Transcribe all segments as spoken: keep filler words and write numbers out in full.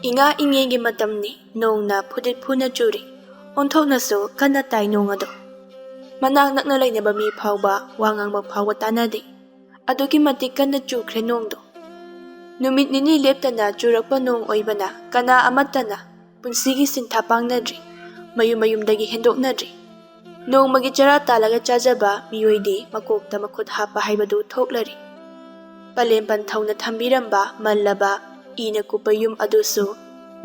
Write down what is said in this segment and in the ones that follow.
ꯏꯉꯥ ꯏꯉꯦꯟꯒꯤ ꯃꯇꯝꯅꯤ꯫ ꯅꯣꯡꯅ ꯐꯨꯗꯤꯠ ꯐꯨꯅ ꯆꯨꯔꯤ꯫ ꯑꯣꯟꯊꯣꯛꯅꯁꯨ ꯀꯟꯅ ꯇꯥꯏ ꯅꯣꯡ ꯑꯗꯣ꯫ ꯃꯅꯥꯛ ꯅꯛꯅ ꯂꯩꯅꯕ ꯃꯤ ꯐꯥꯎꯕ ꯋꯥ ꯉꯥꯡꯕ ꯐꯥꯎꯕ ꯇꯥꯅꯗꯦ꯫ ꯑꯗꯨꯛꯀꯤ ꯃꯇꯤꯛ ꯀꯟꯅ ꯆꯨꯈ꯭ꯔꯦ ꯅꯣꯡꯗꯣ꯫ ꯅꯨꯃꯤꯠ ꯅꯤꯅꯤ ꯂꯦꯞꯇꯅ ꯆꯨꯔꯛꯄ ꯅꯣꯡ ꯑꯣꯏꯕꯅ ꯀꯅꯥ ꯑꯃꯠꯇꯅ ꯄꯨꯟꯁꯤꯒꯤ ꯁꯤꯟꯊꯥ ꯄꯥꯡꯅꯗ꯭ꯔꯤ, ꯃꯌꯨꯝ ꯃꯌꯨꯝꯗꯒꯤ ꯍꯦꯟꯗꯣꯛꯅꯗ꯭ꯔꯤ꯫ ꯅꯣꯡꯃꯒꯤ ꯆꯔꯥ ꯇꯥꯜꯂꯒ ꯆꯥꯖꯕ ꯃꯤꯑꯣꯏꯗꯤ ꯃꯀꯣꯛꯇ ꯃꯈꯨꯠ ꯍꯥꯞꯄ ꯍꯥꯏꯕꯗꯨ ꯊꯣꯛꯂꯔꯤ꯫ ꯄꯂꯦꯝ ꯄꯟꯊꯧꯅ ꯊꯝꯕꯤꯔꯝꯕ ꯃꯜꯂꯕ ꯏꯅ ꯀꯨꯞꯄ ꯌꯨꯝ ꯑꯗꯨꯁꯨ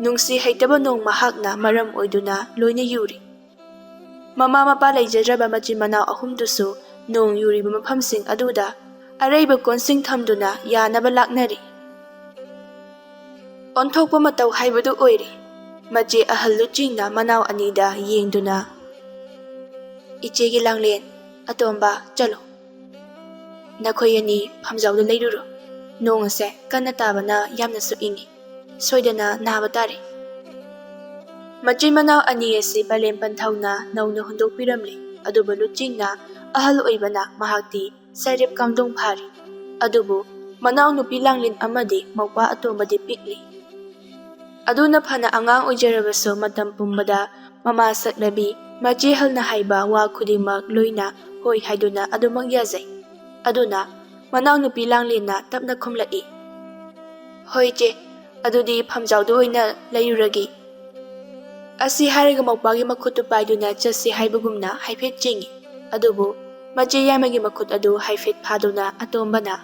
ꯅꯨꯡꯁꯤ ꯍꯩꯇꯕ ꯅꯣꯡ ꯃꯍꯥꯛꯅ ꯃꯔꯝ ꯑꯣꯏꯗꯨꯅ ꯂꯣꯏꯅ ꯌꯨꯔꯤ꯫ ꯃꯃꯥ ꯃꯄꯥ ꯂꯩꯖꯗ꯭ꯔꯕ ꯃꯆꯤꯟ ꯃꯅꯥꯎ ꯑꯍꯨꯝꯗꯨꯁꯨ ꯅꯣꯡ ꯌꯨꯔꯤꯕ ꯃꯐꯝꯁꯤꯡ ꯑꯗꯨꯗ ꯑꯔꯩꯕ ꯀꯣꯟꯁꯤꯡ ꯊꯝꯗꯨꯅ ꯌꯥꯅꯕ ꯂꯥꯛꯅꯔꯤ꯫ ꯑꯣꯟꯊꯣꯛꯄ ꯃꯇꯧ ꯍꯥꯏꯕꯗꯨ ꯑꯣꯏꯔꯦ꯫ ꯃꯆꯦ ꯑꯍꯜ ꯂꯨꯆꯤꯡꯅ ꯃꯅꯥꯎ ꯑꯅꯤꯗ ꯌꯦꯡꯗꯨꯅ, "ꯏꯆꯦꯒꯤ ꯂꯥꯡꯂꯦꯟ, ꯑꯇꯣꯝꯕ, ꯆꯠꯂꯣ꯫ ꯅꯈꯣꯏ ꯑꯅꯤ ꯐꯝꯖꯥꯎꯗ ꯂꯩꯔꯨꯔꯣ꯫ ꯅꯣꯡ ꯑꯁꯦ ꯀꯟꯅ ꯇꯥꯕꯅ ꯌꯥꯝꯅꯁꯨ ꯏꯪꯉꯤ꯫ ꯁꯣꯏꯗꯅ ꯅꯥꯕ ꯇꯥꯔꯦ"꯫ ꯃꯆꯤꯟ ꯃꯅꯥꯎ ꯑꯅꯤ ꯑꯁꯤ ꯄꯂꯦꯝ ꯄꯟꯊꯧꯅ ꯅꯧꯅ ꯍꯨꯟꯗꯣꯛꯄꯤꯔꯝꯂꯦ꯫ ꯑꯗꯨꯕꯨ ꯂꯨꯆꯤꯡꯅ ꯑꯍꯜ ꯑꯣꯏꯕꯅ ꯃꯍꯥꯛꯇꯤ ꯁꯔꯤꯞ ꯀꯥꯡꯗꯣꯡ ꯐꯥꯔꯤ꯫ ꯑꯗꯨꯕꯨ ꯃꯅꯥꯎꯅꯨꯄꯤ ꯂꯥꯡꯂꯦꯟ ꯑꯃꯗꯤ ꯃꯧꯄ꯭ꯋꯥ ꯑꯇꯣꯝꯕꯗꯤ ꯄꯤꯛꯂꯤ꯫ ꯑꯗꯨꯅ ꯐꯅ ꯑꯉꯥꯡ ꯑꯣꯏꯖꯔꯕꯁꯨ ꯃꯇꯝ ꯄꯨꯝꯕꯗ ꯃꯃꯥ ꯁꯛꯂꯕꯤ ꯃꯆꯦꯍꯜꯅ ꯍꯥꯏꯕ ꯋꯥ ꯈꯨꯗꯤꯡꯃꯛ ꯂꯣꯏꯅ ꯍꯣꯏ ꯍꯥꯏꯗꯨꯅ ꯑꯗꯨꯃꯛ ꯌꯥꯖꯩ꯫ ꯑꯗꯨꯅ ꯃꯅꯥꯎꯅꯨꯄꯤ ꯂꯥꯡꯂꯦꯟꯅ ꯇꯞꯅ ꯈꯨꯝꯂꯛꯏ, "ꯍꯣꯏ ꯏꯆꯦ, ꯑꯗꯨꯗꯤ ꯐꯝꯖꯥꯎꯗ ꯑꯣꯏꯅ ꯂꯩꯔꯨꯔꯒꯦ"꯫ ꯑꯁꯤ ꯍꯥꯏꯔꯒ ꯃꯧꯄ꯭ꯋꯥꯒꯤ ꯃꯈꯨꯠꯇꯨ ꯄꯥꯏꯗꯨꯅ ꯆꯠꯁꯤ ꯍꯥꯏꯕꯒꯨꯝꯅ ꯍꯥꯏꯐꯦꯠ ꯆꯤꯡꯏ꯫ ꯑꯗꯨꯕꯨ ꯃꯆꯦ ꯌꯥꯏꯃꯒꯤ ꯃꯈꯨꯠ ꯑꯗꯨ ꯍꯥꯏꯐꯦꯠ ꯐꯥꯗꯨꯅ ꯑꯇꯣꯝꯕꯅ,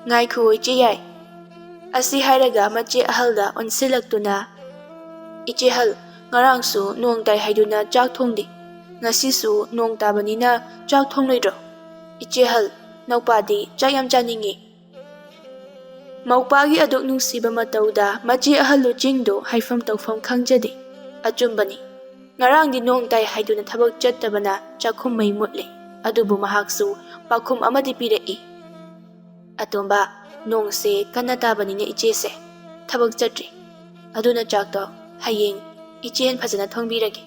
"ꯉꯥꯏꯈꯨꯑꯣ ꯏꯆꯦ ꯌꯥꯏ"꯫ ꯑꯁꯤ ꯍꯥꯏꯔꯒ ꯃꯆꯦ ꯑꯍꯜꯗ ꯑꯣꯟꯁꯤꯜꯂꯛꯇꯨꯅ, "ꯏꯆꯦ ꯑꯍꯜ, ꯉꯔꯥꯡꯁꯨ ꯅꯣꯡ ꯇꯥꯏ ꯍꯥꯏꯗꯨꯅ ꯆꯥꯛ ꯊꯣꯡꯗꯦ꯫ ꯉꯁꯤꯁꯨ ꯅꯣꯡ ꯇꯥꯕꯅꯤꯅ ꯆꯥꯛ ꯊꯣꯡꯂꯣꯏꯗ꯭ꯔꯣ? ꯏꯆꯦ ꯑꯍꯜ, ꯅꯧꯄꯥꯗꯤ ꯆꯥꯛ ꯌꯥꯝ ꯆꯥꯅꯤꯡꯉꯤ"꯫ ꯃꯧꯄꯥꯒꯤ ꯑꯗꯨꯛ ꯅꯨꯡꯁꯤꯕ ꯃꯇꯧꯗ ꯃꯆꯦ ꯑꯍꯜ ꯂꯨꯆꯤꯡꯗꯨ ꯍꯥꯏꯐꯝ ꯇꯧꯐꯝ ꯈꯪꯖꯗꯦ꯫ ꯑꯆꯨꯝꯕꯅꯤ, ꯉꯔꯥꯡꯗꯤ ꯅꯣꯡ ꯇꯥꯏ ꯍꯥꯏꯗꯨꯅ ꯊꯕꯛ ꯆꯠꯇꯕꯅ ꯆꯥꯛꯈꯨꯝ ꯃꯩ ꯃꯨꯠꯂꯦ꯫ ꯑꯗꯨꯕꯨ ꯃꯍꯥꯛꯁꯨ ꯄꯥꯎꯈꯨꯝ ꯑꯃꯗꯤ ꯄꯤꯔꯛꯏ, "ꯑꯇꯣꯝꯕ, ꯅꯣꯡꯁꯦ ꯀꯟꯅ ꯇꯥꯕꯅꯤꯅ ꯏꯆꯦꯁꯦ ꯊꯕꯛ ꯆꯠꯇ꯭ꯔꯤ꯫ ꯑꯗꯨꯅ ꯆꯥꯛꯇꯣ ꯍꯌꯦꯡ ꯏꯆꯦꯅ ꯐꯖꯅ ꯊꯣꯡꯕꯤꯔꯒꯦ꯫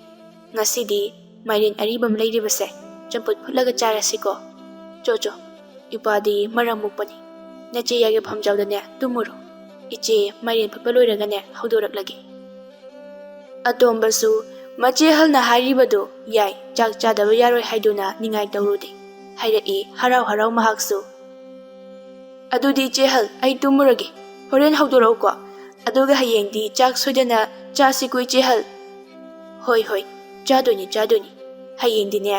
ꯉꯁꯤꯗꯤ ꯃꯥꯏꯔꯦꯟ ꯑꯔꯤꯕ ꯑꯃ ꯂꯩꯔꯤꯕꯁꯦ ꯆꯝꯐꯨꯠ ꯐꯨꯠꯂꯒ ꯆꯥꯔꯁꯤꯀꯣ꯫ ꯆꯣ ꯆꯣ, ꯏꯄꯥꯗꯤ ꯃꯔꯝ ꯃꯣꯛꯄꯅꯤ꯫ ꯅꯆꯦ ꯌꯥꯏꯒꯤ ꯐꯝꯖꯥꯎꯗꯅꯦ ꯇꯨꯝꯃꯨꯔꯣ꯫ "ꯏꯆꯦ, ꯃꯥꯏꯔꯦꯟ ꯐꯨꯠꯄ ꯂꯣꯏꯔꯒꯅꯦ ꯍꯧꯗꯣꯔꯛꯂꯒꯦ"꯫ ꯑꯇꯣꯝꯕꯁꯨ ꯃꯆꯦ ꯑꯍꯜꯅ ꯍꯥꯏꯔꯤꯕꯗꯨ ꯌꯥꯏ, ꯆꯥꯛ ꯆꯥꯗꯕ ꯌꯥꯔꯣꯏ ꯍꯥꯏꯗꯨꯅ ꯅꯤꯡꯉꯥꯏ ꯇꯧꯔꯨꯗꯦ꯫ ꯍꯥꯏꯔꯛꯏ ꯍꯔꯥꯎ ꯍꯔꯥꯎ ꯃꯍꯥꯛꯁꯨ꯫ "ꯑꯗꯨꯗꯤ ꯏꯆꯦ ꯑꯍꯜ, ꯑꯩ ꯇꯨꯝꯃꯨꯔꯒꯦ꯫ ꯍꯣꯔꯦꯟ ꯍꯧꯗꯣꯔꯛꯎꯀꯣ꯫ ꯑꯗꯨꯒ ꯍꯌꯦꯡꯗꯤ ꯆꯥꯛ ꯁꯣꯏꯗꯅ ꯆꯥꯁꯤꯀꯣ ꯏꯆꯦ ꯑꯍꯜ"꯫ "ꯍꯣꯏ, ꯍꯣꯏ, ꯆꯥꯗꯣꯏꯅꯤ, ꯆꯥꯗꯣꯏꯅꯤ꯫ ꯍꯌꯦꯡꯗꯤꯅꯦ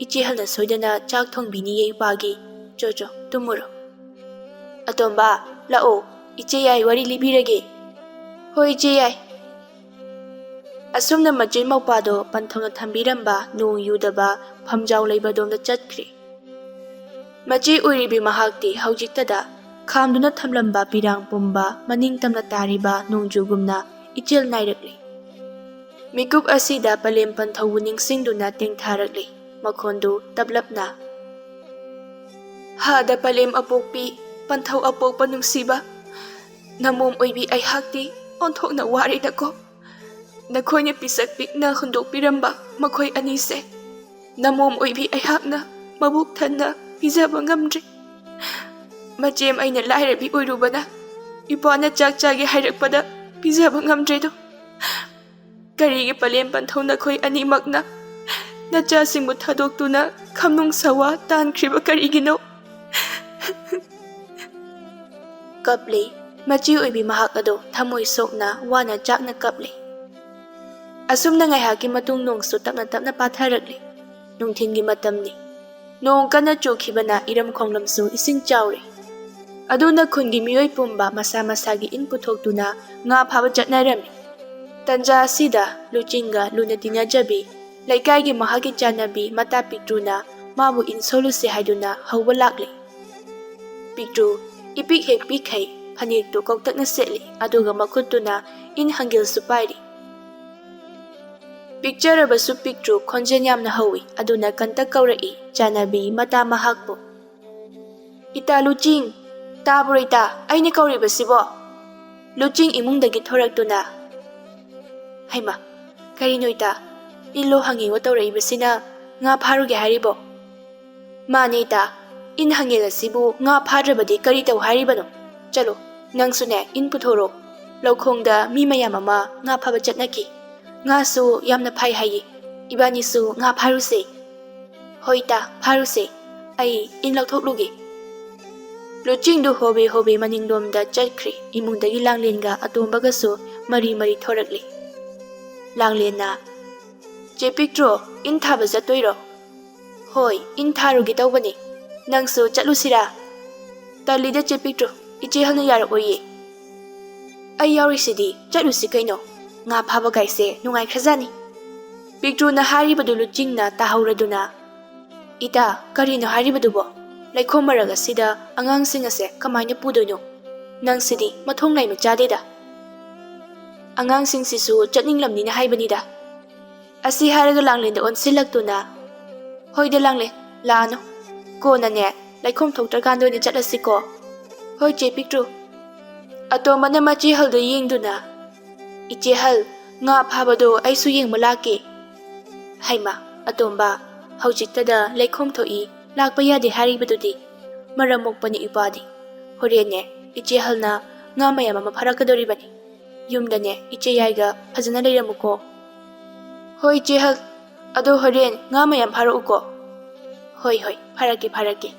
ꯏꯆꯦ ꯑꯍꯜꯅ ꯁꯣꯏꯗꯅ ꯆꯥꯛ ꯊꯣꯡꯕꯤꯅꯤꯌꯦ ꯏꯄꯥꯒꯤ꯫ ꯆꯣ, ꯆꯣ, ꯇꯨꯝꯃꯨꯔꯣ꯫ ꯑꯇꯣꯝꯕ, ꯂꯥꯛꯑꯣ, ꯏꯆꯦ ꯌꯥꯏ ꯋꯥꯔꯤ ꯂꯤꯕꯤꯔꯒꯦ"꯫ "ꯍꯣꯏ ꯏꯆꯦ ꯌꯥꯏ"꯫ ꯑꯁꯨꯝꯅ ꯃꯆꯤꯟ ꯃꯧꯄꯥꯗꯣ ꯄꯟꯊꯧꯅ ꯊꯝꯕꯤꯔꯝꯕ ꯅꯣꯡ ꯌꯨꯗꯕ ꯐꯝꯖꯥꯎ ꯂꯩꯕꯗꯣꯝꯗ ꯆꯠꯈ꯭ꯔꯦ꯫ ꯃꯆꯦ ꯑꯣꯏꯔꯤꯕꯤ ꯃꯍꯥꯛꯇꯤ ꯍꯧꯖꯤꯛꯇꯗ ꯈꯥꯝꯗꯨꯅ ꯊꯝꯂꯝꯕ ꯄꯤꯔꯥꯡ ꯄꯨꯝꯕ ꯃꯅꯤꯡ ꯇꯝꯅ ꯇꯥꯔꯤꯕ ꯅꯣꯡꯖꯨꯒꯨꯝꯅ ꯏꯆꯦꯜ ꯅꯥꯏꯔꯛꯂꯤ꯫ ꯃꯤꯀꯨꯞ ꯑꯁꯤꯗ ꯄꯂꯦꯝ ꯄꯟꯊꯧꯕꯨ ꯅꯤꯡꯁꯤꯡꯗꯨꯅ ꯇꯦꯡꯊꯥꯔꯛꯂꯤ, ꯃꯈꯣꯟꯗꯨ ꯇꯞꯂꯞꯅ꯫ "ꯍꯥꯗ ꯄꯂꯦꯝ ꯑꯄꯣꯛꯄꯤ, ꯄꯟꯊꯧ ꯑꯄꯣꯛꯄ ꯅꯨꯡꯁꯤꯕ, ꯅꯃꯣꯝ ꯑꯣꯏꯕꯤ ꯑꯩꯍꯥꯛꯇꯤ ꯑꯣꯟꯊꯣꯛꯅ ꯋꯥꯔꯦꯗꯀꯣ꯫ ꯅꯈꯣꯏꯅ ꯄꯤꯁꯛ ꯄꯤꯛꯅ ꯍꯨꯟꯗꯣꯛꯄꯤꯔꯝꯕ ꯃꯈꯣꯏ ꯑꯅꯤꯁꯦ ꯅꯃꯣꯝ ꯑꯣꯏꯕꯤ ꯑꯩꯍꯥꯛꯅ ꯃꯕꯨꯛ ꯊꯟꯅ ꯄꯤꯖꯕ ꯉꯝꯗ꯭ꯔꯦ꯫ ꯃꯆꯦꯝ ꯑꯩꯅ ꯂꯥꯏꯔꯕꯤ ꯑꯣꯏꯔꯨꯕꯅ ꯏꯄꯥꯅ ꯆꯥꯛ ꯆꯥꯒꯦ ꯍꯥꯏꯔꯛꯄꯗ ꯄꯤꯖꯕ ꯉꯝꯗ꯭ꯔꯦꯗꯣ꯫ ꯀꯔꯤꯒꯤ ꯄꯂꯦꯝ ꯄꯟꯊꯧ ꯅꯈꯣꯏ ꯑꯅꯤꯃꯛꯅ ꯅꯆꯥꯁꯤꯡꯕꯨ ꯊꯥꯗꯣꯛꯇꯨꯅ ꯈꯝꯅꯨꯡ ꯁꯋꯥ ꯇꯥꯟꯈ꯭ꯔꯤꯕ ꯀꯔꯤꯒꯤꯅꯣ?" ꯀꯞꯂꯤ꯫ ꯃꯆꯦ ꯑꯣꯏꯕꯤ ꯃꯍꯥꯛ ꯑꯗꯣ ꯊꯃꯣꯏ ꯁꯣꯛꯅ ꯋꯥꯅ ꯆꯥꯛꯅ ꯀꯞꯂꯤ꯫ ꯑꯁꯨꯝꯅ ꯉꯥꯏꯍꯥꯛꯀꯤ ꯃꯇꯨꯡ ꯅꯣꯡꯁꯨ ꯇꯞꯅ ꯇꯞꯅ ꯄꯥꯊꯔꯛꯂꯤ꯫ ꯅꯨꯡꯊꯤꯜꯒꯤ ꯃꯇꯝꯅꯤ꯫ ꯅꯣꯡ ꯀꯟꯅ ꯆꯨꯈꯤꯕꯅ ꯏꯔꯝ ꯈꯣꯡꯂꯝꯁꯨ ꯏꯁꯤꯡ ꯆꯥꯎꯔꯦ꯫ ꯑꯗꯨꯅ ꯈꯨꯟꯒꯤ ꯃꯤꯑꯣꯏ ꯄꯨꯝꯕ ꯃꯁꯥ ꯃꯁꯥꯒꯤ ꯏꯟ ꯄꯨꯊꯣꯛꯇꯨꯅ ꯉꯥ ꯐꯥꯕ ꯆꯠꯅꯔꯝꯃꯤ꯫ ꯇꯟꯖꯥ ꯑꯁꯤꯗ ꯂꯨꯆꯤꯡꯒ ꯂꯨꯅ ꯇꯤꯟꯅꯖꯕꯤ ꯂꯩꯀꯥꯏꯒꯤ ꯃꯍꯥꯛꯀꯤ ꯆꯥꯟꯅꯕꯤ ꯃꯇꯥ ꯄꯤꯛꯇ꯭ꯔꯨꯅ ꯃꯥꯕꯨ ꯏꯟ ꯁꯣꯜꯂꯨꯁꯦ ꯍꯥꯏꯗꯨꯅ ꯍꯧꯕ ꯂꯥꯛꯂꯦ꯫ ꯄꯤꯛꯇ꯭ꯔꯨ ꯏꯄꯤꯛ ꯍꯦꯛ ꯄꯤꯛꯈꯩ, ꯐꯅꯦꯛꯇꯨ ꯀꯧꯇꯛꯅ ꯁꯦꯠꯂꯤ, ꯑꯗꯨꯒ ꯃꯈꯨꯠꯇꯨꯅ ꯏꯟ ꯍꯪꯒꯤꯜꯁꯨ ꯄꯥꯏꯔꯤ꯫ ꯄꯤꯛꯆꯔꯕꯁꯨ ꯄꯤꯛꯇ꯭ꯔꯨ ꯈꯣꯟꯖꯦꯜ ꯌꯥꯝꯅ ꯍꯧꯏ, ꯑꯗꯨꯅ ꯀꯟꯇꯛ ꯀꯧꯔꯛꯏ ꯆꯥꯟꯅꯕꯤ ꯃꯇꯥ ꯃꯍꯥꯛꯄꯨ꯫ "ꯏꯇꯥ ꯂꯨꯆꯤꯡ, ꯇꯥꯕ꯭ꯔꯣ ꯏꯇꯥ, ꯑꯩꯅ ꯀꯧꯔꯤꯕꯁꯤꯕꯣ?" ꯂꯨꯆꯤꯡ ꯏꯃꯨꯡꯗꯒꯤ ꯊꯣꯔꯛꯇꯨꯅ, "ꯍꯩꯃꯥ, ꯀꯔꯤꯅꯣ ꯏꯇꯥ, ꯏꯜꯂꯣ ꯍꯪꯉꯤꯉꯣ ꯇꯧꯔꯛꯏꯕꯁꯤꯅ ꯉꯥ ꯐꯥꯔꯨꯒꯦ ꯍꯥꯏꯔꯤꯕꯣ?" "ꯃꯥꯅꯦ ꯏꯇꯥ, ꯏꯟ ꯍꯪꯉꯦꯜ ꯑꯁꯤꯕꯨ ꯉꯥ ꯐꯥꯗ꯭ꯔꯕꯗꯤ ꯀꯔꯤ ꯇꯧ ꯍꯥꯏꯔꯤꯕꯅꯣ? ꯆꯠꯂꯣ, "ꯅꯪꯁꯨꯅꯦ, ꯏꯟ ꯄꯨꯊꯣꯔꯣ꯫ ꯂꯧꯈꯣꯡꯗ ꯃꯤ ꯃꯌꯥꯝ ꯑꯃ ꯉꯥ ꯐꯥꯕ ꯆꯠꯅꯈꯤ꯫ ꯉꯥꯁꯨ ꯌꯥꯝꯅ ꯐꯥꯏ ꯍꯥꯏꯌꯦ꯫ ꯏꯕꯥꯅꯤꯁꯨ ꯉꯥ ꯐꯥꯔꯨꯁꯦ꯫" "ꯍꯣꯏ ꯏꯇꯥ, ꯐꯥꯔꯨꯁꯦ꯫ ꯑꯩ ꯏꯟ ꯂꯧꯊꯣꯛꯂꯨꯒꯦ꯫" ꯂꯨꯆꯤꯡꯗꯨ ꯍꯣꯕꯦ ꯍꯣꯕꯦ ꯃꯅꯤꯡꯂꯣꯝꯗ ꯆꯠꯈ꯭ꯔꯦ꯫ ꯏꯃꯨꯡꯗꯒꯤ ꯂꯥꯡꯂꯦꯟꯒ ꯑꯇꯣꯝꯕꯒꯁꯨ ꯃꯔꯤ ꯃꯔꯤ ꯊꯣꯔꯛꯂꯦ꯫ ꯂꯥꯡꯂꯦꯟꯅ, "ꯆꯦ ꯄꯤꯛꯇ꯭ꯔꯨ, ꯏꯟ ꯊꯥꯕ ꯆꯠꯇꯣꯏꯔꯣ?" "ꯍꯣꯏ, ꯏꯟ ꯊꯥꯔꯨꯒꯦ ꯇꯧꯕꯅꯤ꯫ ꯅꯪꯁꯨ ꯆꯠꯂꯨꯁꯤꯔꯥ?" "ꯇꯜꯂꯤꯗ ꯆꯦ ꯄꯤꯛꯇ꯭ꯔꯨ, ꯏꯆꯦ ꯍꯜꯅ ꯌꯥꯔꯛꯑꯣꯏꯌꯦ꯫" "ꯑꯩ ꯌꯥꯎꯔꯤꯁꯤꯗꯤ, ꯆꯠꯂꯨꯁꯤ ꯀꯩꯅꯣ꯫ ꯉꯥ ꯐꯥꯕ ꯀꯥꯏꯁꯦ ꯅꯨꯡꯉꯥꯏꯈ꯭ꯔꯖꯥꯠꯅꯤ꯫" ꯄꯤꯛꯇ꯭ꯔꯨꯅ ꯍꯥꯏꯔꯤꯕꯗꯨ ꯂꯨꯆꯤꯡꯅ ꯇꯥꯍꯧꯔꯗꯨꯅ, "ꯏꯇꯥ, ꯀꯔꯤꯅꯣ ꯍꯥꯏꯔꯤꯕꯗꯨꯕꯣ? ꯂꯩꯈꯣꯝ ꯃꯔꯛ ꯑꯁꯤꯗ ꯑꯉꯥꯡꯁꯤꯡ ꯑꯁꯦ ꯀꯃꯥꯏꯅ ꯄꯨꯗꯣꯏꯅꯣ? ꯅꯪꯁꯤꯗꯤ ꯃꯊꯣꯡ ꯂꯩꯃ ꯆꯥꯗꯦꯗ꯫" "ꯑꯉꯥꯡꯁꯤꯡꯁꯤꯁꯨ ꯆꯠꯅꯤꯡꯂꯝꯅꯤꯅ ꯍꯥꯏꯕꯅꯤꯗ꯫" ꯑꯁꯤ ꯍꯥꯏꯔꯒ ꯂꯥꯡꯂꯦꯟꯗ ꯑꯣꯟꯁꯤꯜꯂꯛꯇꯨꯅ, "ꯍꯣꯏꯗ ꯂꯥꯡꯂꯦꯟ, ꯂꯥꯛꯑꯅꯨ꯫ ꯀꯣꯟꯅꯅꯦ, ꯂꯩꯈꯣꯝ ꯊꯣꯛꯇ꯭ꯔꯀꯥꯟꯗ ꯑꯣꯏꯅ ꯆꯠꯂꯁꯤꯀꯣ꯫" "ꯍꯣꯏ ꯆꯦ ꯄꯤꯛꯇ꯭ꯔꯨ꯫" ꯑꯇꯣꯝꯕꯅ ꯃꯆꯦ ꯍꯜꯗ ꯌꯦꯡꯗꯨꯅ, "ꯏꯆꯦ ꯍꯜ, ꯉꯥ ꯐꯥꯕꯗꯣ ꯑꯩꯁꯨ ꯌꯦꯡꯕ ꯂꯥꯛꯀꯦ꯫" "ꯍꯩꯃꯥ, ꯑꯇꯣꯝꯕ, ꯍꯧꯖꯤꯛꯇꯗ ꯂꯩꯈꯣꯝ ꯊꯣꯛꯏ, ꯂꯥꯛꯄ ꯌꯥꯗꯦ ꯍꯥꯏꯔꯤꯕꯗꯨꯗꯤ? ꯃꯔꯝ ꯃꯣꯛꯄꯅꯤ ꯏꯄꯥꯗꯤ꯫ ꯍꯣꯔꯦꯟꯅꯦ, ꯏꯆꯦ ꯍꯜꯅ ꯉꯥ ꯃꯌꯥꯝ ꯑꯃ ꯐꯥꯔꯛꯀꯗꯧꯔꯤꯕꯅꯤ꯫ ꯌꯨꯝꯗꯅꯦ, ꯏꯆꯦ ꯌꯥꯏꯒ ꯐꯖꯅ ꯂꯩꯔꯝꯃꯨꯀꯣ꯫" "ꯍꯣꯏ ꯏꯆꯦ ꯍꯜ, ꯑꯗꯣ ꯍꯣꯔꯦꯟ ꯉꯥ ꯃꯌꯥꯝ ꯐꯥꯔꯛꯎꯀꯣ꯫" "ꯍꯣꯏ, ꯍꯣꯏ, ꯐꯥꯔꯛꯀꯦ, ꯐꯥꯔꯛꯀꯦ꯫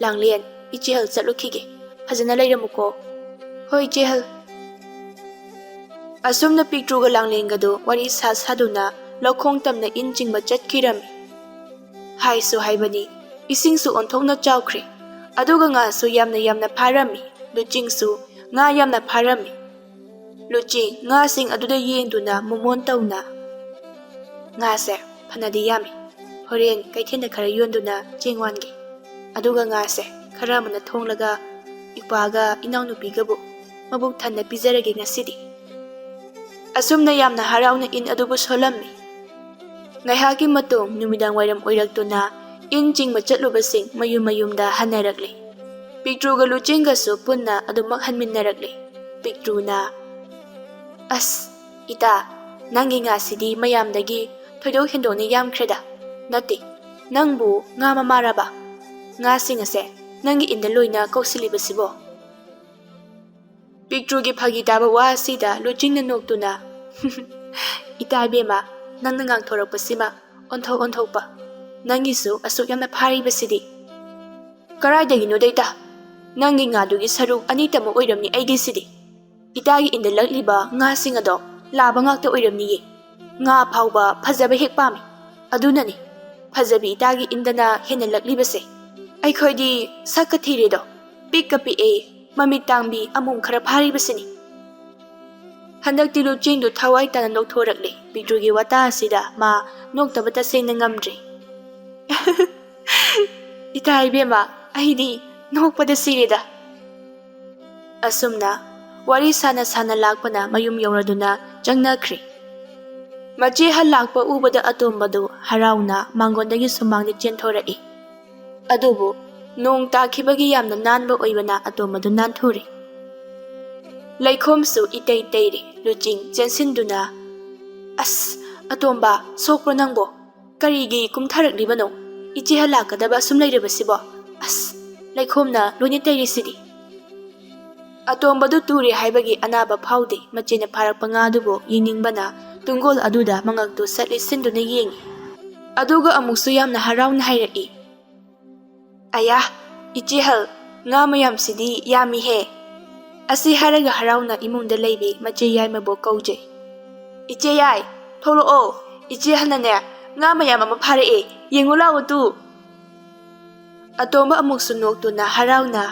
ꯂꯥꯡꯂꯦꯟ, ꯏꯆꯦ ꯍꯜ ꯆꯠꯂꯨꯈꯤꯒꯦ꯫ ꯐꯖꯅ ꯂꯩꯔꯝꯃꯨꯀꯣ꯫" "ꯍꯣꯏ ꯏꯆꯦ ꯍꯜ꯫" ꯑꯁꯨꯝꯅ ꯄꯤꯛꯇ꯭ꯔꯨꯒ ꯂꯥꯡꯂꯦꯟꯒꯗꯨ ꯋꯥꯔꯤ ꯁꯥ ꯁꯥꯗꯨꯅ ꯂꯧꯈꯣꯡ ꯇꯝꯅ ꯏꯟ ꯆꯤꯡꯕ ꯆꯠꯈꯤꯔꯝꯃꯤ꯫ ꯍꯥꯏꯁꯨ ꯍꯥꯏꯕꯅꯤ, ꯏꯁꯤꯡꯁꯨ ꯑꯣꯟꯊꯣꯛꯅ ꯆꯥꯎꯈ꯭ꯔꯦ꯫ ꯑꯗꯨꯒ ꯉꯥꯁꯨ ꯌꯥꯝꯅ ꯌꯥꯝꯅ ꯐꯥꯔꯝꯃꯤ꯫ ꯂꯨꯆꯤꯡꯁꯨ ꯉꯥ ꯌꯥꯝꯅ ꯐꯥꯔꯝꯃꯤ꯫ ꯂꯨꯆꯤꯡ ꯉꯥꯁꯤꯡ ꯑꯗꯨꯗ ꯌꯦꯡꯗꯨꯅ ꯃꯣꯃꯣꯟ ꯇꯧꯅ, "ꯉꯥꯁꯦ ꯐꯅꯗꯤ ꯌꯥꯝꯃꯤ꯫ ꯍꯣꯔꯦꯟ ꯀꯩꯊꯦꯜꯗ ꯈꯔ ꯌꯣꯟꯗꯨꯅ ꯆꯦꯡ ꯋꯥꯟꯒꯦ꯫ ꯑꯗꯨꯒ ꯉꯥꯁꯦ ꯈꯔ ꯑꯃꯅ ꯊꯣꯡꯂꯒ ꯏꯄꯥꯒ ꯏꯅꯥꯎꯅꯨꯄꯤꯒꯕꯨ ꯃꯕꯨꯛ ꯊꯟꯅ ꯄꯤꯖꯔꯒꯦ ꯉꯁꯤꯗꯤ꯫" ꯑꯁꯨꯝꯅ ꯌꯥꯝꯅ ꯍꯔꯥꯎꯅ ꯏꯟ ꯑꯗꯨꯕꯨ ꯁꯣꯜꯂꯝꯃꯤ꯫ ꯉꯥꯏꯍꯥꯛꯀꯤ ꯃꯇꯨꯡ ꯅꯨꯃꯤꯗꯥꯡ ꯋꯥꯏꯔꯝ ꯑꯣꯏꯔꯛꯇꯨꯅ ꯏꯟ ꯆꯤꯡꯕ ꯆꯠꯂꯨꯕꯁꯤꯡ ꯃꯌꯨꯝ ꯃꯌꯨꯝꯗ ꯍꯟꯅꯔꯛꯂꯦ꯫ ꯄꯤꯛꯇ꯭ꯔꯨꯒ ꯂꯨꯆꯤꯡꯒꯁꯨ ꯄꯨꯟꯅ ꯑꯗꯨꯃꯛ ꯍꯟꯃꯤꯟꯅꯔꯛꯂꯦ꯫ ꯄꯤꯛꯇ꯭ꯔꯨꯅ, "ꯑꯁ, ꯏꯇꯥ, ꯅꯪꯒꯤ ꯉꯥꯁꯤꯗꯤ ꯃꯌꯥꯝꯗꯒꯤ ꯊꯣꯏꯗꯣꯛ ꯍꯦꯟꯗꯣꯛꯅ ꯌꯥꯝꯈ꯭ꯔꯦꯗ꯫ ꯅꯠꯇꯦ, ꯅꯪꯕꯨ ꯉꯥ ꯃꯃꯥꯔꯕ? ꯉꯥꯁꯤꯡ ꯑꯁꯦ ꯅꯪꯒꯤ ꯏꯟꯗ ꯂꯣꯏꯅ ꯀꯧꯁꯤꯜꯂꯤꯕꯁꯤꯕꯣ?" ꯄꯤꯛꯇ꯭ꯔꯨꯒꯤ ꯐꯥꯒꯤ ꯇꯥꯕ ꯋꯥ ꯑꯁꯤꯗ ꯂꯨꯆꯤꯡꯅ ꯅꯣꯛꯇꯨꯅ, "ꯏꯇꯥ ꯏꯕꯦꯝꯃ, ꯅꯪꯅ ꯉꯥꯡꯊꯣꯔꯛꯄꯁꯤꯃ ꯑꯣꯟꯊꯣꯛ ꯑꯣꯟꯊꯣꯛꯄ꯫ ꯅꯪꯒꯤꯁꯨ ꯑꯁꯨꯛ ꯌꯥꯝꯅ ꯐꯥꯔꯤꯕꯁꯤꯗꯤ?" "ꯀꯔꯥꯏꯗꯒꯤꯅꯣꯗ ꯏꯇꯥ? ꯅꯪꯒꯤ ꯉꯥꯗꯨꯒꯤ ꯁꯔꯨꯛ ꯑꯅꯤꯇꯃꯛ ꯑꯣꯏꯔꯝꯅꯤ ꯑꯩꯒꯤꯁꯤꯗꯤ꯫ ꯏꯇꯥꯒꯤ ꯏꯟꯗꯂꯛꯂꯤꯕ ꯉꯥꯁꯤꯡ ꯑꯗꯣ ꯂꯥꯕ ꯉꯥꯛꯇ ꯑꯣꯏꯔꯝꯅꯤꯌꯦ꯫ ꯉꯥ ꯐꯥꯎꯕ ꯐꯖꯕ ꯍꯦꯛ ꯄꯥꯝꯃꯤ꯫ ꯑꯗꯨꯅꯅꯤ ꯐꯖꯕꯤ ꯏꯇꯥꯒꯤ ꯏꯟꯗꯅ ꯍꯦꯟꯅꯂꯛꯂꯤꯕꯁꯦ꯫ ꯑꯩꯈꯣꯏꯗꯤ ꯁꯛꯀ ꯊꯤꯔꯦꯗꯣ, ꯄꯤꯛꯀ ꯄꯤꯛꯑꯦ, ꯃꯃꯤꯠ ꯇꯥꯡꯕꯤ ꯑꯃꯣꯝ ꯈꯔ ꯐꯥꯔꯤꯕꯁꯤꯅꯤ꯫" ꯍꯟꯗꯛꯇꯤ ꯂꯨꯆꯤꯡꯗꯨ ꯊꯋꯥꯏ ꯇꯥꯅ ꯅꯣꯛꯊꯣꯔꯛꯂꯦ꯫ ꯄꯤꯛꯇ꯭ꯔꯨꯒꯤ ꯋꯥꯇꯥ ꯑꯁꯤꯗ ꯃꯥ ꯅꯣꯛꯇꯕ ꯇꯁꯦꯡꯅ ꯉꯝꯗ꯭ꯔꯦ꯫ "ꯏꯇꯥ ꯏꯕꯦꯝꯃ, ꯑꯩꯗꯤ ꯅꯣꯛꯄꯗ ꯁꯤꯔꯦꯗ꯫" ꯑꯁꯨꯝꯅ ꯋꯥꯔꯤ ꯁꯥꯅ ꯁꯥꯅ ꯂꯥꯛꯄꯅ ꯃꯌꯨꯝ ꯌꯧꯔꯗꯨꯅ ꯆꯪꯅꯈ꯭ꯔꯦ꯫ ꯃꯆꯦ ꯍꯜꯂꯥꯛꯄ ꯎꯕꯗ ꯑꯇꯣꯝꯕꯗꯨ ꯍꯔꯥꯎꯅ ꯃꯥꯡꯒꯣꯟꯗꯒꯤ ꯁꯨꯃꯥꯡꯗ ꯆꯦꯟꯊꯣꯔꯛꯏ꯫ ꯑꯗꯨꯕꯨ ꯅꯣꯡ ꯇꯥꯈꯤꯕꯒꯤ ꯌꯥꯝꯅ ꯅꯥꯟꯕ ꯑꯣꯏꯕꯅ ꯑꯇꯣꯝꯕꯗꯨ ꯅꯥꯟꯊꯨꯔꯦ꯫ ꯂꯩꯈꯣꯝꯁꯨ ꯏꯇꯩ ꯇꯩꯔꯦ꯫ ꯂꯨꯆꯤꯡ ꯆꯦꯟꯁꯤꯟꯗꯨꯅ, "ꯑꯁ, ꯑꯇꯣꯝꯕ, ꯁꯣꯛꯄ꯭ꯔꯣ ꯅꯪꯕꯣ? ꯀꯔꯤꯒꯤ ꯀꯨꯝꯊꯔꯛꯂꯤꯕꯅꯣ? ꯏꯆꯦ ꯍꯜꯂꯥꯛꯀꯗꯕ ꯑꯁꯨꯝ ꯂꯩꯔꯕꯁꯤꯕꯣ? ꯑꯁ, ꯂꯩꯈꯣꯝꯅ ꯂꯣꯏꯅ ꯇꯩꯔꯤꯁꯤꯗꯤ꯫" ꯑꯇꯣꯝꯕꯗꯨ ꯇꯨꯔꯦ ꯍꯥꯏꯕꯒꯤ ꯑꯅꯥꯕ ꯐꯥꯎꯗꯦ꯫ ꯃꯆꯦꯅ ꯐꯥꯔꯛꯄ ꯉꯥꯗꯨꯕꯨ ꯌꯦꯡꯅꯤꯡꯕꯅ ꯇꯨꯡꯒꯣꯜ ꯑꯗꯨꯗ ꯃꯉꯛꯇꯨ ꯁꯠ ꯂꯤꯠꯁꯤꯟꯗꯨꯅ ꯌꯦꯡꯉꯤ꯫ ꯑꯗꯨꯒ ꯑꯃꯨꯛꯁꯨ ꯌꯥꯝꯅ ꯍꯔꯥꯎꯅ ꯍꯥꯏꯔꯛꯏ, "ꯑꯌꯥ, ꯏꯆꯦꯍꯜ, ꯉꯥ ꯃꯌꯥꯝꯁꯤꯗꯤ ꯌꯥꯝꯃꯤꯍꯦ꯫" ꯑꯁꯤ ꯍꯥꯏꯔꯒ ꯍꯔꯥꯎꯅ ꯏꯃꯨꯡꯗ ꯂꯩꯕꯤ ꯃꯆꯦ ꯌꯥꯏꯃꯕꯨ ꯀꯧꯖꯩ꯫ "ꯏꯆꯦ ꯌꯥꯏ, ꯊꯣꯛꯂꯛꯑꯣ, ꯏꯆꯦꯍꯜꯅꯅꯦ ꯉꯥ ꯃꯌꯥꯝ ꯑꯃ ꯐꯥꯔꯛꯑꯦ, ꯌꯦꯡꯉꯨ ꯂꯥꯛꯑꯣ ꯇꯨ꯫" ꯑꯇꯣꯝꯕ ꯑꯃꯨꯛꯁꯨ ꯅꯣꯛꯇꯨꯅ ꯍꯔꯥꯎꯅ,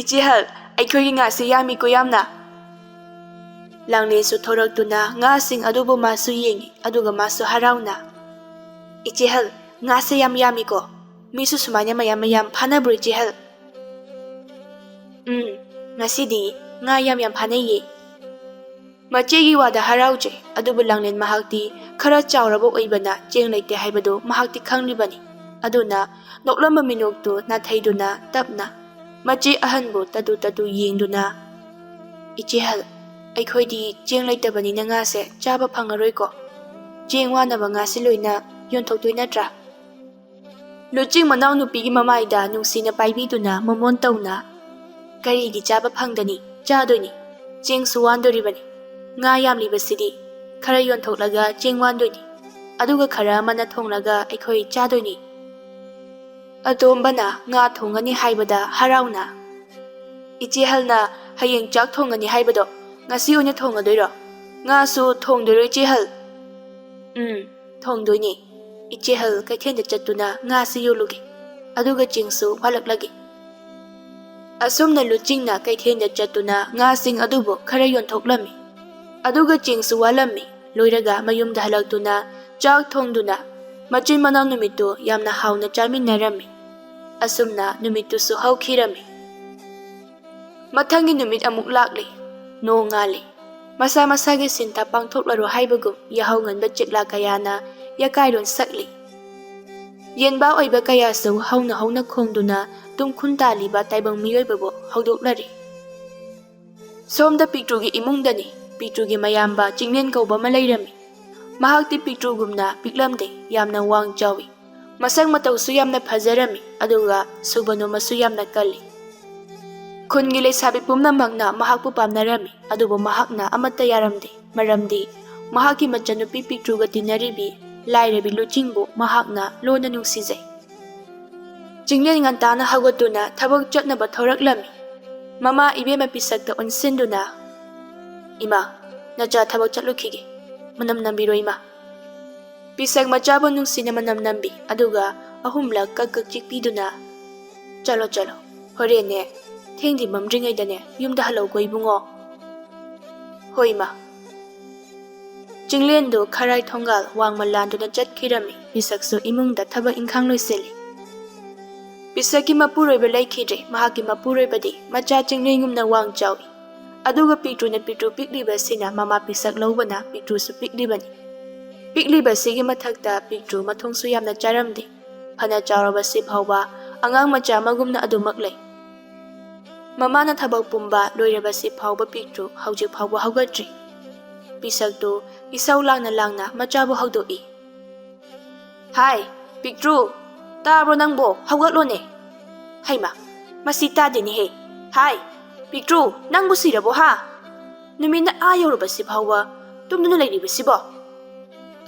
"ꯏꯆꯦꯍꯜ, ꯑꯩꯈꯣꯏꯒꯤ ꯉꯥꯁꯤ ꯌꯥꯝꯃꯤꯀꯣ ꯌꯥꯝꯅ꯫" ꯂꯥꯡꯂꯦꯟꯁꯨ ꯊꯣꯔꯛꯇꯨꯅ ꯉꯥꯁꯤꯡ ꯑꯗꯨꯕꯨ ꯃꯥꯁꯨ ꯌꯦꯡꯉꯤ, ꯑꯗꯨꯒ ꯃꯥꯁꯨ ꯍꯔꯥꯎꯅ, "ꯏꯆꯦꯍꯜ, ꯉꯥꯁꯦ ꯌꯥꯝ ꯌꯥꯝꯃꯤꯀꯣ꯫ ꯃꯤꯁꯨ ꯁꯨꯃꯥꯏꯅ ꯃꯌꯥꯝ ꯃꯌꯥꯝ ꯐꯥꯅꯕ꯭ꯔꯣ ꯏꯆꯦꯍꯜ?" "ꯎꯝ, ꯉꯁꯤꯗꯤ ꯉꯥ ꯌꯥꯝ ꯌꯥꯝ ꯐꯥꯅꯩꯌꯦ꯫" ꯃꯆꯦꯒꯤ ꯋꯥꯗ ꯍꯔꯥꯎꯖꯩ, ꯑꯗꯨꯕꯨ ꯂꯥꯡꯂꯦꯟ ꯃꯍꯥꯛꯇꯤ ꯈꯔ ꯆꯥꯎꯔꯕ ꯑꯣꯏꯕꯅ ꯆꯦꯡ ꯂꯩꯇꯦ ꯍꯥꯏꯕꯗꯨ ꯃꯍꯥꯛꯇꯤ ꯈꯪꯂꯤꯕꯅꯤ꯫ ꯑꯗꯨꯅ ꯅꯣꯛꯂꯝꯕ ꯃꯤꯅꯣꯛꯇꯨ ꯅꯥꯊꯩꯗꯨꯅ ꯇꯞꯅ ꯃꯆꯦ ꯑꯍꯟꯕꯨ ꯇꯇꯨ ꯇꯇꯨ ꯌꯦꯡꯗꯨꯅ, "ꯏꯆꯦꯍꯜ, ꯑꯩꯈꯣꯏꯗꯤ ꯆꯦꯡ ꯂꯩꯇꯕꯅꯤꯅ ꯉꯥꯁꯦ ꯆꯥꯕ ꯐꯪꯉꯔꯣꯏꯀꯣ꯫ ꯆꯦꯡ ꯋꯥꯅꯕ ꯉꯥꯁꯤ ꯂꯣꯏꯅ ꯌꯣꯟꯊꯣꯛꯇꯣꯏ ꯅꯠꯇ꯭ꯔꯥ?" ꯂꯨꯆꯤꯡ ꯃꯅꯥꯎꯅꯨꯄꯤꯒꯤ ꯃꯃꯥꯏꯗ ꯅꯨꯡꯁꯤꯅ ꯄꯥꯏꯕꯤꯗꯨꯅ ꯃꯃꯣꯟ ꯇꯧꯅ, "ꯀꯔꯤꯒꯤ ꯆꯥꯕ ꯐꯪꯗꯅꯤ? ꯆꯥꯗꯣꯏꯅꯤ꯫ ꯆꯦꯡꯁꯨ ꯋꯥꯟꯗꯣꯔꯤꯕꯅꯤ꯫ ꯉꯥ ꯌꯥꯝꯂꯤꯕꯁꯤꯗꯤ ꯈꯔ ꯌꯣꯟꯊꯣꯛꯂꯒ ꯆꯦꯡ ꯋꯥꯟꯗꯣꯏꯅꯤ꯫ ꯑꯗꯨꯒ ꯈꯔ ꯑꯃꯅ ꯊꯣꯡꯂꯒ ꯑꯩꯈꯣꯏ ꯆꯥꯗꯣꯏꯅꯤ꯫" ꯑꯇꯣꯝꯕꯅ ꯉꯥ ꯊꯣꯡꯒꯅꯤ ꯍꯥꯏꯕꯗ ꯍꯔꯥꯎꯅ, "ꯏꯆꯦꯍꯜꯅ ꯍꯌꯦꯡ ꯆꯥꯛ ꯊꯣꯡꯒꯅꯤ ꯍꯥꯏꯕꯗꯣ ꯉꯁꯤ ꯑꯣꯏꯅ ꯊꯣꯡꯉꯗꯣꯏꯔꯣ? ꯉꯥꯁꯨ ꯊꯣꯡꯗꯣꯏꯔꯣ, ꯏꯆꯦꯍꯜ?" "ꯎꯝ, ꯊꯣꯡꯗꯣꯏꯅꯦ꯫ ꯏꯆꯦꯍꯜ ꯀꯩꯊꯦꯜꯗ ꯆꯠꯇꯨꯅ ꯉꯥꯁꯤ ꯌꯣꯜꯂꯨꯒꯦ, ꯑꯗꯨꯒ ꯆꯦꯡꯁꯨ ꯋꯥꯜꯂꯛꯂꯒꯦ꯫" ꯑꯁꯨꯝꯅ ꯂꯨꯆꯤꯡꯅ ꯀꯩꯊꯦꯜꯗ ꯆꯠꯇꯨꯅ ꯉꯥꯁꯤꯡ ꯑꯗꯨꯕꯨ ꯈꯔ ꯌꯣꯟꯊꯣꯛꯂꯝꯃꯤ, ꯑꯗꯨꯒ ꯆꯦꯡꯁꯨ ꯋꯥꯜꯂꯝꯃꯤ꯫ ꯂꯣꯏꯔꯒ ꯃꯌꯨꯝꯗ ꯍꯜꯂꯛꯇꯨꯅ ꯆꯥꯛ ꯊꯣꯡꯗꯨꯅ ꯃꯆꯤꯟ ꯃꯅꯥꯎ ꯅꯨꯃꯤꯠꯇꯨ ꯌꯥꯝꯅ ꯍꯥꯎꯅ ꯆꯥꯃꯤꯟꯅꯔꯝꯃꯤ꯫ ꯑꯁꯨꯝꯅ ꯅꯨꯃꯤꯠꯇꯨꯁꯨ ꯍꯧꯈꯤꯔꯝꯃꯤ꯫ ꯃꯊꯪꯒꯤ ꯅꯨꯃꯤꯠ ꯑꯃꯨꯛ ꯂꯥꯛꯂꯦ꯫ ꯅꯣꯡ ꯉꯥꯜꯂꯦ꯫ ꯃꯁꯥ ꯃꯁꯥꯒꯤ ꯁꯤꯟꯊꯥ ꯄꯥꯡꯊꯣꯛꯂꯔꯣ ꯍꯥꯏꯕꯒꯨꯝ ꯌꯥꯍꯧ ꯉꯟꯕ ꯆꯤꯛꯂꯥ ꯀꯌꯥꯅ ꯌꯥꯀꯥꯏꯔꯣꯟ ꯁꯛꯂꯤ꯫ ꯌꯦꯟꯕꯥ ꯑꯣꯏꯕ ꯀꯌꯥꯁꯨ ꯍꯧꯅ ꯍꯧꯅ ꯈꯣꯡꯗꯨꯅ ꯇꯨꯝꯈꯨꯟ ꯇꯥꯜꯂꯤꯕ ꯇꯥꯏꯕꯪ ꯃꯤꯑꯣꯏꯕꯕꯨ ꯍꯧꯗꯣꯛꯂꯔꯤ꯫ ꯁꯣꯝꯗ ꯄꯤꯛꯇ꯭ꯔꯨꯒꯤ ꯏꯃꯨꯡꯗꯅꯤ꯫ ꯄꯤꯛꯇ꯭ꯔꯨꯒꯤ ꯃꯌꯥꯝꯕ ꯆꯤꯡꯂꯦꯟ ꯀꯧꯕ ꯑꯃ ꯂꯩꯔꯝꯃꯤ꯫ ꯃꯍꯥꯛꯇꯤ ꯄꯤꯛꯇ꯭ꯔꯨꯒꯨꯝꯅ ꯄꯤꯛꯂꯝꯗꯦ, ꯌꯥꯝꯅ ꯋꯥꯡ ꯆꯥꯎꯏ꯫ ꯃꯁꯛ ꯃꯇꯧꯁꯨ ꯌꯥꯝꯅ ꯐꯖꯔꯝꯃꯤ, ꯑꯗꯨꯒ ꯁꯨꯕ ꯅꯣꯝꯕꯁꯨ ꯌꯥꯝꯅ ꯀꯜꯂꯤ꯫ ꯈꯨꯟꯒꯤ ꯂꯩꯁꯥꯕꯤ ꯄꯨꯝꯅꯃꯛꯅ ꯃꯍꯥꯛꯄꯨ ꯄꯥꯝꯅꯔꯝꯃꯤ, ꯑꯗꯨꯕꯨ ꯃꯍꯥꯛꯅ ꯑꯃꯠꯇ ꯌꯥꯔꯝꯗꯦ, ꯃꯔꯝꯗꯤ ꯃꯍꯥꯛꯀꯤ ꯃꯆꯟꯅꯨꯄꯤ ꯄꯤꯛꯇ꯭ꯔꯨꯒ ꯇꯤꯟꯅꯔꯤꯕꯤ ꯂꯥꯏꯔꯕꯤ ꯂꯨꯆꯤꯡꯕꯨ ꯃꯍꯥꯛꯅ ꯂꯣꯟꯅ ꯅꯨꯡꯁꯤꯖꯩ꯫ ꯆꯤꯡꯂꯦꯟ ꯉꯟꯇꯥꯅ ꯍꯧꯒꯠꯇꯨꯅ ꯊꯕꯛ ꯆꯠꯅꯕ ꯊꯧꯔꯛꯂꯝꯃꯤ꯫ ꯃꯃꯥ ꯏꯕꯦꯝꯃ ꯄꯤꯁꯛꯇ ꯑꯣꯟꯁꯤꯟꯗꯨꯅ, "ꯏꯃꯥ, ꯅꯆꯥ ꯊꯕꯛ ꯆꯠꯂꯨꯈꯤꯒꯦ, ꯃꯅꯝ ꯅꯝꯕꯤꯔꯣ ꯏꯃꯥ꯫" ꯄꯤꯁꯛ ꯃꯆꯥꯕꯨ ꯅꯨꯡꯁꯤꯅ ꯃꯅꯝ ꯅꯝꯕꯤ, ꯑꯗꯨꯒ ꯑꯍꯨꯝꯂꯛ ꯀꯛ ꯀꯛ ꯆꯤꯛꯄꯤꯗꯨꯅ, "ꯆꯠꯂꯣ, ꯆꯠꯂꯣ, ꯍꯣꯔꯦꯟꯅꯦ ꯊꯦꯡꯗ꯭ꯔꯤ ꯃꯝꯗ꯭ꯔꯤꯉꯩꯗꯅꯦ ꯌꯨꯝꯗ ꯍꯜꯂꯛꯎꯀꯣ ꯏꯕꯨꯡꯉꯣ꯫" "ꯍꯣꯏ ꯏꯃꯥ꯫" ꯆꯤꯡꯂꯦꯟꯗꯨ ꯈꯔꯥꯏ ꯊꯣꯡꯒꯥꯜ ꯋꯥꯡꯃ ꯂꯥꯟꯗꯨꯅ ꯆꯠꯈꯤꯔꯝꯃꯤ꯫ ꯄꯤꯁꯛꯁꯨ ꯏꯃꯨꯡꯗ ꯊꯕꯛ ꯏꯪꯈꯥꯡ ꯂꯣꯏꯁꯤꯜꯂꯤ꯫ ꯄꯤꯁꯛꯀꯤ ꯃꯄꯨꯔꯣꯏꯕ ꯂꯩꯈꯤꯗ꯭ꯔꯦ꯫ ꯃꯍꯥꯛꯀꯤ ꯃꯄꯨꯔꯣꯏꯕꯗꯤ ꯃꯆꯥ ꯆꯤꯡꯂꯦꯟꯒꯨꯝꯅ ꯋꯥꯡ ꯆꯥꯎꯏ꯫ ꯑꯗꯨꯒ ꯄꯤꯛꯇ꯭ꯔꯨꯅ ꯄꯤꯛꯇ꯭ꯔꯨ ꯄꯤꯛꯂꯤꯕꯁꯤꯅ ꯃꯃꯥ ꯄꯤꯁꯛ ꯂꯧꯕꯅ ꯄꯤꯛꯇ꯭ꯔꯨꯁꯨ ꯄꯤꯛꯂꯤꯕꯅꯤ꯫ ꯄꯤꯛꯂꯤꯕꯁꯤꯒꯤ ꯃꯊꯛꯇ ꯄꯤꯛꯇ꯭ꯔꯨ ꯃꯊꯣꯡꯁꯨ ꯌꯥꯝꯅ ꯆꯥꯔꯝꯗꯦ꯫ ꯐꯅ ꯆꯥꯎꯔꯕꯁꯤ ꯐꯥꯎꯕ ꯑꯉꯥꯡ ꯃꯆꯥ ꯑꯃꯒꯨꯝꯅ ꯑꯗꯨꯃꯛ ꯂꯩ꯫ ꯃꯃꯥꯅ ꯊꯕꯛ ꯄꯨꯝꯕ ꯂꯣꯏꯔꯕꯁꯤ ꯐꯥꯎꯕ ꯄꯤꯛꯇ꯭ꯔꯨ ꯍꯧꯖꯤꯛ ꯐꯥꯎꯕ ꯍꯧꯒꯠꯇ꯭ꯔꯤ꯫ ꯄꯤꯁꯛꯇꯨ ꯏꯁꯧ ꯂꯥꯡꯅ ꯂꯥꯡꯅ ꯃꯆꯥꯕꯨ ꯍꯧꯗꯣꯛꯏ꯫ "ꯍꯥꯏ, ꯄꯤꯛꯇ꯭ꯔꯨ, ꯇꯥꯕ꯭ꯔꯣ ꯅꯪꯕꯣ? ꯍꯧꯒꯠꯂꯣꯅꯦ꯫" "ꯍꯩꯃꯥ, ꯃꯁꯤ ꯇꯥꯗꯦꯅꯦꯍꯦ꯫ ꯍꯥꯏ, ꯄꯤꯛꯇ꯭ꯔꯨ, ꯅꯪꯕꯨ ꯁꯤꯔꯕꯣ ꯍꯥ? ꯅꯨꯃꯤꯠꯅ ꯑꯥ ꯌꯧꯔꯕꯁꯤ ꯐꯥꯎꯕ ꯇꯨꯝꯗꯨꯅ ꯂꯩꯔꯤꯕꯁꯤꯕꯣ?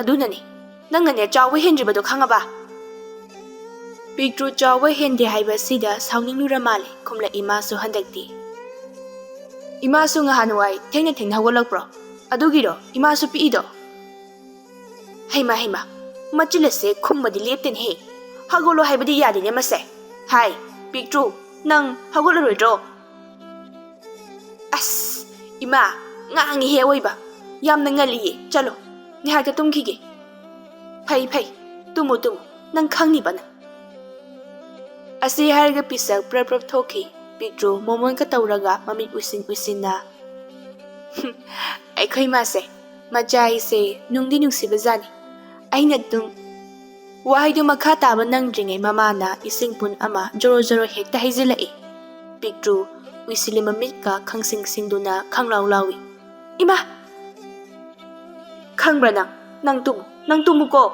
ꯑꯗꯨꯅꯅꯤ, ꯅꯪꯅꯅꯦ ꯆꯥꯎꯕ ꯍꯦꯟꯗ꯭ꯔꯤꯕꯗꯣ ꯈꯪꯉꯕ? ꯄꯤꯛꯇ꯭ꯔꯨ ꯆꯥꯎꯕ ꯍꯦꯟꯗꯦ ꯍꯥꯏꯕꯁꯤꯗ ꯁꯥꯎꯅꯤꯡꯂꯨꯔ ꯃꯥꯜꯂꯦ ꯈꯨꯝꯂꯛꯏ ꯃꯥꯁꯨ ꯍꯟꯗꯛꯇꯤ꯫ ꯏꯃꯥꯁꯨ ꯉꯍꯥꯟꯋꯥꯏ ꯊꯦꯡꯅ ꯊꯦꯡꯅ ꯍꯧꯒꯠꯂꯛꯄ꯭ꯔꯣ? ꯑꯗꯨꯒꯤꯔꯣ ꯏꯃꯥꯁꯨ ꯄꯤꯛꯏꯗꯣ? ꯍꯩꯃ ꯍꯩꯃ, ꯃꯆꯤꯜ ꯑꯁꯦ ꯈꯨꯝꯕꯗꯤ ꯂꯦꯞꯇꯦꯅꯦꯍꯦ꯫ ꯍꯧꯒꯠꯂꯣ ꯍꯥꯏꯕꯗꯤ ꯌꯥꯗꯦꯅꯦ ꯃꯁꯦ꯫ ꯍꯥꯏ, ꯄꯤꯛꯇ꯭ꯔꯨ, ꯅꯪ ꯍꯧꯒꯠꯂꯔꯣꯏꯗ꯭ꯔꯣ? ꯑꯁ, ꯏꯃꯥ, ꯉꯥꯡꯉꯤꯍꯦ ꯑꯋꯣꯏꯕ꯫ ꯌꯥꯝꯅ ꯉꯜꯂꯤꯌꯦ, ꯆꯠꯂꯣ, ꯉꯥꯏꯍꯥꯛꯇ ꯇꯨꯝꯈꯤꯒꯦ꯫ ꯐꯩ ꯐꯩ, ꯇꯨꯝꯃꯨ ꯇꯨꯝꯃꯨ, ꯅꯪ ꯈꯪꯅꯤꯕ ꯅꯪ꯫ ꯑꯁꯤ ꯍꯥꯏꯔꯒ ꯄꯤꯁꯛ ꯄ꯭ꯔꯞ ꯄ꯭ꯔꯞ ꯊꯣꯛꯈꯤ꯫ ꯄꯤꯛꯇ꯭ꯔꯨ ꯃꯣꯃꯣꯟꯒ ꯇꯧꯔꯒ ꯃꯃꯤꯠ ꯎꯏꯁꯤꯟ ꯎꯏꯁꯤꯟꯅ꯫ "ꯑꯩꯈꯣꯏ ꯃꯥꯁꯦ, ꯃꯆꯥ ꯍꯥꯏꯁꯦ ꯅꯨꯡꯗꯤ ꯅꯨꯡꯁꯤꯕꯖꯥꯠꯅꯤ꯫ ꯑꯩꯅ ꯑꯗꯨꯝ" ꯋꯥꯍꯩꯗꯨ ꯃꯈꯥ ꯇꯥꯕ ꯅꯪꯗ꯭ꯔꯤꯉꯩ ꯃꯃꯥꯅ ꯏꯁꯤꯡ ꯄꯨꯟ ꯑꯃ ꯖꯣꯔꯣ ꯖꯣꯔꯣ ꯍꯦꯛꯇ ꯍꯩꯖꯤꯜꯂꯛꯏ꯫ ꯄꯤꯛꯇ꯭ꯔꯨ ꯎꯏꯁꯤꯜꯂꯤ ꯃꯃꯤꯠꯀ ꯈꯪꯁꯤꯡ ꯁꯤꯡꯗꯨꯅ ꯈꯪꯂꯥꯎ ꯂꯥꯎꯏ꯫ "ꯏꯃꯥ!" "ꯈꯪꯕ꯭ꯔꯥ ꯅꯪ? ꯅꯪ ꯇꯨꯝꯃꯨ, ꯅꯪ ꯇꯨꯝꯃꯨꯀꯣ!"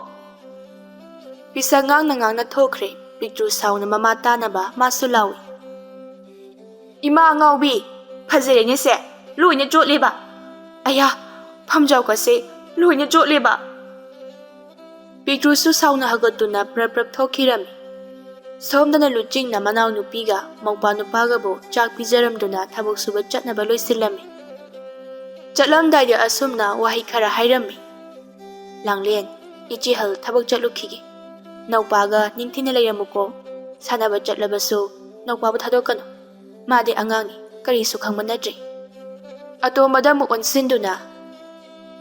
ꯄꯤꯁꯛ ꯉꯥꯡꯅ ꯉꯥꯡꯅ ꯊꯣꯛꯈ꯭ꯔꯦ꯫ ꯄꯤꯛꯇ꯭ꯔꯨ ꯁꯥꯎꯅ ꯃꯃꯥ ꯇꯥꯅꯕ ꯃꯥꯁꯨ ꯂꯥꯎꯏ꯫ "ꯏꯃꯥ ꯑꯉꯥꯎꯕꯤ, ꯐꯖꯔꯦꯅꯦ ꯁꯦ, ꯂꯣꯏꯅ ꯆꯣꯠꯂꯦꯕ꯫ ꯑꯌꯥ, ꯐꯝꯖꯥꯎꯒꯁꯦ ꯂꯣꯏꯅ ꯆꯣꯠꯂꯦꯕ!" ꯄꯤꯛꯇ꯭ꯔꯨꯁꯨ ꯁꯥꯎꯅ ꯍꯧꯒꯠꯇꯨꯅ ꯄ꯭ꯔꯞ ꯄ꯭ꯔꯞ ꯊꯣꯛꯈꯤꯔꯝꯃꯤ꯫ ꯁꯣꯝꯗꯅ ꯂꯨꯆꯤꯡꯅ ꯃꯅꯥꯎꯅꯨꯄꯤꯒ ꯃꯧꯄꯥ ꯅꯨꯄꯥꯒꯕꯨ ꯆꯥꯛ ꯄꯤꯖꯔꯝꯗꯨꯅ ꯊꯕꯛ ꯁꯨꯕ ꯆꯠꯅꯕ ꯂꯣꯏꯁꯤꯜꯂꯝꯃꯤ꯫ ꯆꯠꯂꯝꯗꯥꯏꯗ ꯑꯁꯨꯝꯅ ꯋꯥꯍꯩ ꯈꯔ ꯍꯥꯏꯔꯝꯃꯤ꯫ "ꯂꯥꯡꯂꯦꯟ, ꯏꯆꯦꯍꯜ ꯊꯕꯛ ꯆꯠꯂꯨꯈꯤꯒꯦ꯫ ꯅꯧꯄꯥꯒ ꯅꯤꯡꯊꯤꯅ ꯂꯩꯔꯝꯃꯨꯀꯣ꯫ ꯁꯥꯟꯅꯕ ꯆꯠꯂꯕꯁꯨ ꯅꯧꯄꯥꯕꯨ ꯊꯥꯗꯣꯛꯀꯅꯨ꯫ ꯃꯥꯗꯤ ꯑꯉꯥꯡꯅꯤ, ꯀꯔꯤꯁꯨ ꯈꯪꯕ ꯅꯠꯇ꯭ꯔꯤ꯫" ꯑꯇꯣꯝꯕꯗ ꯑꯃꯨꯛ ꯑꯣꯟꯁꯤꯟꯗꯨꯅ,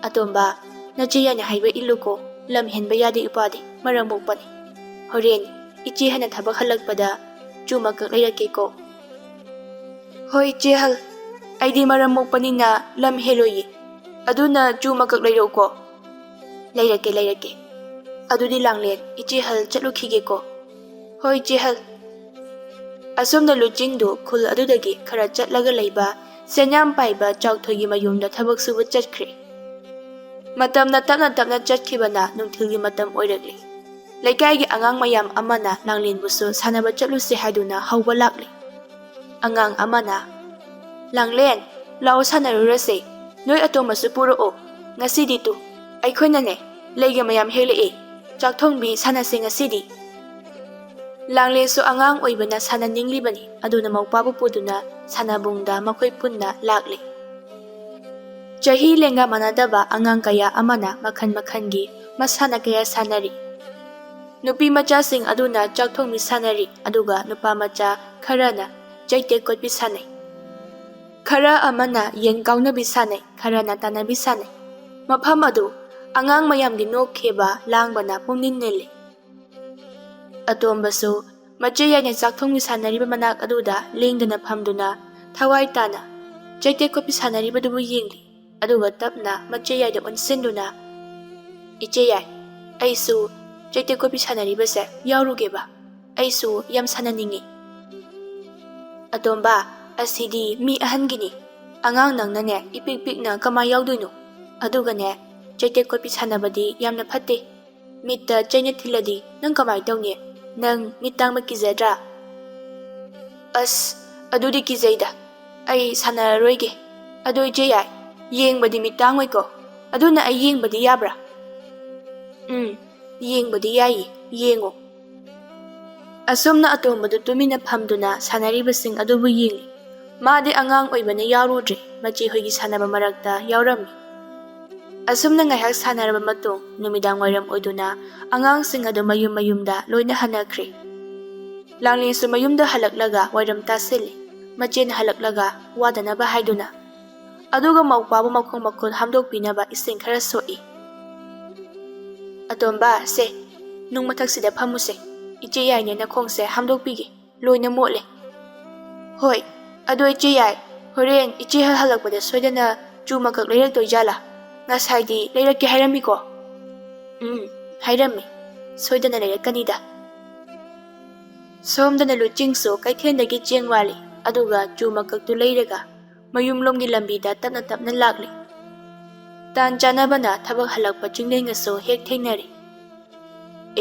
"ꯑꯇꯣꯝꯕ, ꯅꯆꯦ ꯌꯥꯅꯤ ꯍꯥꯏꯕ ꯏꯜꯂꯨꯀꯣ꯫ ꯂꯝ ꯍꯦꯟꯕ ꯌꯥꯗꯦ ꯏꯄꯥꯗꯤ, ꯃꯔꯝ ꯃꯣꯛꯄꯅꯤ꯫ ꯍꯣꯔꯦꯟ ꯏꯆꯦ ꯍꯟꯅ ꯊꯕꯛ ꯍꯜꯂꯛꯄꯗ ꯆꯨ ꯃꯀꯛ ꯂꯩꯔꯛꯀꯦꯀꯣ꯫" "ꯍꯣꯏ ꯏꯆꯦꯍꯜ, ꯑꯩꯗꯤ ꯃꯔꯝ ꯃꯣꯛꯄꯅꯤꯅ ꯂꯝ ꯍꯦꯜꯂꯣꯏꯌꯦ꯫ ꯑꯗꯨꯅ ꯆꯨ ꯃꯀꯛ ꯂꯩꯔꯛꯎꯀꯣ꯫" "ꯂꯩꯔꯛꯀꯦ, ꯂꯩꯔꯛꯀꯦ꯫ ꯑꯗꯨꯗꯤ ꯂꯥꯡꯂꯦꯟ, ꯏꯆꯦꯍꯜ ꯆꯠꯂꯨꯈꯤꯒꯦꯀꯣ꯫" "ꯍꯣꯏ ꯏꯆꯦꯍꯜ꯫" ꯑꯁꯨꯝꯅ ꯂꯨꯆꯤꯡꯗꯨ ꯈꯨꯜ ꯑꯗꯨꯗꯒꯤ ꯈꯔ ꯆꯠꯂꯒ ꯂꯩꯕ ꯁꯦꯟꯌꯥꯝ ꯄꯥꯏꯕ ꯆꯥꯎꯊꯣꯏꯒꯤ ꯃꯌꯨꯝꯗ ꯊꯕꯛ ꯁꯨꯕ ꯆꯠꯈ꯭ꯔꯦ꯫ ꯃꯇꯝꯅ ꯇꯞꯅ ꯇꯞꯅ ꯆꯠꯈꯤꯕꯅ ꯅꯨꯡꯊꯤꯜꯒꯤ ꯃꯇꯝ ꯑꯣꯏꯔꯛꯂꯤ꯫ ꯂꯩꯀꯥꯏꯒꯤ ꯑꯉꯥꯡ ꯃꯌꯥꯝ ꯑꯃꯅ ꯂꯥꯡꯂꯦꯟꯕꯨꯁꯨ ꯁꯥꯟꯅꯕ ꯆꯠꯂꯨꯁꯤ ꯍꯥꯏꯗꯨꯅ ꯍꯧꯕ ꯂꯥꯛꯂꯤ꯫ ꯑꯉꯥꯡ ꯑꯃꯅ, "ꯂꯥꯡꯂꯦꯟ, ꯂꯥꯛꯑꯣ ꯁꯥꯟꯅꯔꯨꯔꯁꯦ꯫ ꯅꯣꯏ ꯑꯇꯣꯝꯕꯁꯨ ꯄꯨꯔꯛꯑꯣ꯫ ꯉꯁꯤꯗꯤ ꯇꯨ, ꯑꯩꯈꯣꯏꯅꯅꯦ, ꯂꯩꯒ ꯃꯌꯥꯝ ꯍꯦꯛꯂꯛꯑꯦ꯫ ꯆꯥꯛ ꯊꯣꯡꯕꯤ ꯁꯥꯟꯅꯁꯦ ꯉꯁꯤꯗꯤ꯫" ꯂꯥꯡꯂꯦꯟꯁꯨ ꯑꯉꯥꯡ ꯑꯣꯏꯕꯅ ꯁꯥꯟꯅꯅꯤꯡꯂꯤꯕꯅꯤ, ꯑꯗꯨꯅ ꯃꯧꯄ꯭ꯋꯥꯕꯨ ꯄꯨꯗꯨꯅ ꯁꯥꯟꯅꯕꯨꯡꯗ ꯃꯈꯣꯏ ꯄꯨꯟꯅ ꯂꯥꯛꯂꯦ꯫ ꯆꯍꯤ ꯂꯦꯡꯒꯥ ꯃꯥꯟꯅꯗꯕ ꯑꯉꯥꯡ ꯀꯌꯥ ꯑꯃꯅ ꯃꯈꯜ ꯃꯈꯜꯒꯤ ꯃꯁꯥꯟꯅ ꯀꯌꯥ ꯁꯥꯟꯅꯔꯤ꯫ ꯅꯨꯄꯤ ꯃꯆꯥꯁꯤꯡ ꯑꯗꯨꯅ ꯆꯥꯛ ꯊꯣꯡꯕꯤ ꯁꯥꯟꯅꯔꯤ, ꯑꯗꯨꯒ ꯅꯨꯄꯥ ꯃꯆꯥ ꯈꯔꯅ ꯆꯩꯇꯦꯛ ꯀꯣꯠꯄꯤ ꯁꯥꯟꯅꯩ꯫ ꯈꯔ ꯑꯃꯅ ꯌꯦꯟ ꯀꯥꯎꯅꯕꯤ ꯁꯥꯟꯅꯩ, ꯈꯔꯅ ꯇꯥꯟꯅꯕꯤ ꯁꯥꯟꯅꯩ꯫ ꯃꯐꯝ ꯑꯗꯨ ꯑꯉꯥꯡ ꯃꯌꯥꯝꯒꯤ ꯅꯣꯛꯈꯤꯕ ꯂꯥꯡꯕꯅ ꯄꯨꯡꯅꯤꯜ ꯅꯤꯜꯂꯤ꯫ ꯑꯇꯣꯝꯕꯁꯨ ꯃꯆꯦ ꯌꯥꯏꯅ ꯆꯥꯛ ꯊꯣꯡꯕꯤ ꯁꯥꯟꯅꯔꯤꯕ ꯃꯅꯥꯛ ꯑꯗꯨꯗ ꯂꯦꯡꯗꯅ ꯐꯝꯗꯨꯅ ꯊꯋꯥꯏ ꯇꯥꯅ ꯆꯩꯇꯦꯛ ꯀꯣꯠꯄꯤ ꯁꯥꯟꯅꯔꯤꯕꯗꯨꯕꯨ ꯌꯦꯡꯂꯤ꯫ ꯑꯗꯨꯒ ꯇꯞꯅ ꯃꯆꯦ ꯌꯥꯏꯗ ꯑꯣꯟꯁꯤꯟꯗꯨꯅ, "ꯏꯆꯦ ꯌꯥꯏ, ꯑꯩꯁꯨ ꯆꯩꯇꯦꯛ ꯀꯣꯠꯄꯤ ꯁꯥꯟꯅꯔꯤꯕꯁꯦ ꯌꯥꯎꯔꯨꯒꯦꯕ꯫ ꯑꯩꯁꯨ ꯌꯥꯝ ꯁꯥꯟꯅꯅꯤꯡꯉꯤ꯫" "ꯑꯇꯣꯝꯕ, ꯑꯁꯤꯗꯤ ꯃꯤ ꯑꯍꯟꯒꯤꯅꯤ꯫ ꯑꯉꯥꯡ ꯅꯪꯅꯅꯦ ꯏꯄꯤꯛ ꯄꯤꯛꯅ ꯀꯃꯥꯏ ꯌꯥꯎꯗꯣꯏꯅꯣ? ꯑꯗꯨꯒꯅꯦ, ꯆꯩꯇꯦꯛ ꯀꯣꯠꯄꯤ ꯁꯥꯟꯅꯕꯗꯤ ꯌꯥꯝꯅ ꯐꯠꯇꯦ꯫ ꯃꯤꯠꯇ ꯆꯩꯅ ꯊꯤꯜꯂꯗꯤ ꯅꯪ ꯀꯃꯥꯏ ꯇꯧꯅꯤ? ꯅꯪ ꯃꯤꯠ ꯇꯥꯡꯕ ꯀꯤꯖꯗ꯭ꯔꯥ?" "ꯑꯁ, ꯑꯗꯨꯗꯤ ꯀꯤꯖꯩꯗ꯫ ꯑꯩ ꯁꯥꯟꯅꯔꯔꯣꯏꯒꯦ꯫ ꯑꯗꯣ ꯏꯆꯦ ꯌꯥꯏ, ꯌꯦꯡꯕꯗꯤ ꯃꯤꯠ ꯇꯥꯡꯉꯣꯏꯀꯣ? ꯑꯗꯨꯅ ꯑꯩ ꯌꯦꯡꯕꯗꯤ ꯌꯥꯕ꯭ꯔꯥ?" "ꯎꯝ, ꯌꯦꯡꯕꯗꯤ ꯌꯥꯏꯌꯦ, ꯌꯦꯡꯉꯣ꯫" ꯑꯁꯨꯝꯅ ꯑꯇꯣꯝꯕꯗꯨ ꯇꯨꯃꯤꯟꯅ ꯐꯝꯗꯨꯅ ꯁꯥꯟꯅꯔꯤꯕꯁꯤꯡ ꯑꯗꯨꯕꯨ ꯌꯦꯡꯂꯤ꯫ ꯃꯥꯗꯤ ꯑꯉꯥꯡ ꯑꯣꯏꯕꯅ ꯌꯥꯎꯔꯨꯗ꯭ꯔꯦ, ꯃꯆꯦ ꯍꯣꯏꯒꯤ ꯁꯥꯟꯅꯕ ꯃꯔꯛꯇ ꯌꯥꯎꯔꯝꯃꯤ꯫ ꯑꯁꯨꯝꯅ ꯉꯥꯏꯍꯥꯛ ꯁꯥꯟꯅꯔꯕ ꯃꯇꯨꯡ, ꯅꯨꯃꯤꯗꯥꯡ ꯋꯥꯏꯔꯝ ꯑꯣꯏꯗꯨꯅ ꯑꯉꯥꯡꯁꯤꯡ ꯑꯗꯨ ꯃꯌꯨꯝ ꯃꯌꯨꯝꯗ ꯂꯣꯏꯅ ꯍꯟꯅꯈ꯭ꯔꯦ꯫ ꯂꯥꯡꯂꯦꯟꯁꯨ ꯃꯌꯨꯝꯗ ꯍꯜꯂꯛꯂꯒ ꯋꯥꯏꯔꯝ ꯇꯥꯁꯤꯜꯂꯤ꯫ ꯃꯆꯦꯅ ꯍꯜꯂꯛꯂꯒ ꯋꯥꯗꯅꯕ ꯍꯥꯏꯗꯨꯅ, ꯑꯗꯨꯒ ꯃꯧꯄ꯭ꯋꯥꯕꯨ ꯃꯈꯣꯡ ꯃꯈꯨꯠ ꯍꯥꯝꯗꯣꯛꯄꯤꯅꯕ ꯏꯁꯤꯡ ꯈꯔ ꯁꯣꯛꯏ꯫ "ꯑꯇꯣꯝꯕ, ꯁꯦ, ꯅꯨꯡ ꯃꯊꯛꯁꯤꯗ ꯐꯝꯃꯨꯁꯦ꯫ ꯏꯆꯦ ꯌꯥꯏꯅꯦ ꯅꯈꯣꯡꯁꯦ ꯍꯥꯝꯗꯣꯛꯄꯤꯒꯦ, ꯂꯣꯏꯅ ꯃꯣꯠꯂꯦ꯫" "ꯍꯣꯏ, ꯑꯗꯣ ꯏꯆꯦ ꯌꯥꯏ, ꯍꯣꯔꯦꯟ ꯏꯆꯦ ꯍꯜꯂꯛꯄꯗ ꯁꯣꯏꯗꯅ ꯆꯨ ꯃꯀꯛ ꯂꯩꯔꯛꯇꯣꯏ ꯖꯥꯠꯂꯥ? ꯉꯁꯥꯏꯗꯤ ꯂꯩꯔꯛꯀꯦ ꯍꯥꯏꯔꯝꯃꯤꯀꯣ?" "ꯎꯝ, ꯍꯥꯏꯔꯝꯃꯤ꯫ ꯁꯣꯏꯗꯅ ꯂꯩꯔꯛꯀꯅꯤꯗ꯫" ꯁꯣꯝꯗꯅ ꯂꯨꯆꯤꯡꯁꯨ ꯀꯩꯊꯦꯜꯗꯒꯤ ꯆꯦꯡ ꯋꯥꯜꯂꯤ, ꯑꯗꯨꯒ ꯆꯨ ꯃꯀꯛꯇꯨ ꯂꯩꯔꯒ ꯃꯌꯨꯝꯂꯣꯝꯒꯤ ꯂꯝꯕꯤꯗ ꯇꯞꯅ ꯇꯞꯅ ꯂꯥꯛꯂꯤ꯫ ꯇꯥꯟ ꯆꯥꯅꯕꯅ ꯊꯕꯛ ꯍꯜꯂꯛꯄ ꯆꯤꯡꯂꯦꯟꯒꯁꯨ ꯍꯦꯛ ꯊꯦꯡꯅꯔꯤ꯫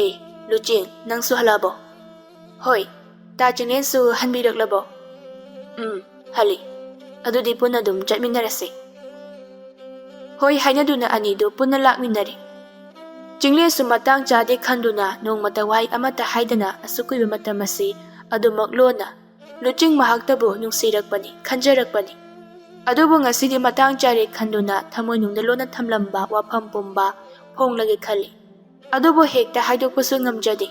"ꯑꯦ, ꯂꯨꯆꯤꯡ, ꯅꯪꯁꯨ ꯍꯜꯂꯛꯑꯕꯣ?" "ꯍꯣꯏ, ꯇꯥ ꯆꯤꯡꯂꯦꯟꯁꯨ ꯍꯟꯕꯤꯔꯛꯂꯕꯣ?" "ꯎꯝ, ꯍꯜꯂꯤ꯫ ꯑꯗꯨꯗꯤ ꯄꯨꯟꯅ ꯑꯗꯨꯝ ꯆꯠꯃꯤꯟꯅꯔꯁꯤ꯫" ꯍꯣꯏ ꯍꯥꯏꯅꯗꯨꯅ ꯑꯅꯤꯗꯨ ꯄꯨꯟꯅ ꯂꯥꯛꯃꯤꯟꯅꯔꯦ꯫ ꯆꯤꯡꯂꯦꯟꯁꯨ ꯃꯇꯥꯡ ꯆꯥꯗꯦ ꯈꯟꯗꯨꯅ ꯅꯣꯡꯃꯇ ꯋꯥꯍꯩ ꯑꯃꯠꯇ ꯍꯥꯏꯗꯅ ꯑꯁꯨꯛ ꯀꯨꯏꯕ ꯃꯇꯝ ꯑꯁꯤ ꯑꯗꯨꯃꯛ ꯂꯣꯟꯅ ꯂꯨꯆꯤꯡ ꯃꯍꯥꯛꯇꯕꯨ ꯅꯨꯡꯁꯤꯔꯛꯄꯅꯤ, ꯈꯟꯖꯔꯛꯄꯅꯤ꯫ ꯑꯗꯨꯕꯨ ꯉꯁꯤꯗꯤ ꯃꯇꯥꯡ ꯆꯥꯔꯦ ꯈꯟꯗꯨꯅ ꯊꯃꯣꯏꯅꯨꯡꯗ ꯂꯣꯟꯅ ꯊꯝꯂꯝꯕ ꯋꯥꯐꯝ ꯄꯨꯝꯕ ꯐꯣꯡꯂꯒꯦ ꯈꯜꯂꯤ꯫ ꯑꯗꯨꯕꯨ ꯍꯦꯛꯇ ꯍꯥꯏꯗꯣꯛꯄꯁꯨ ꯉꯝꯖꯗꯦ꯫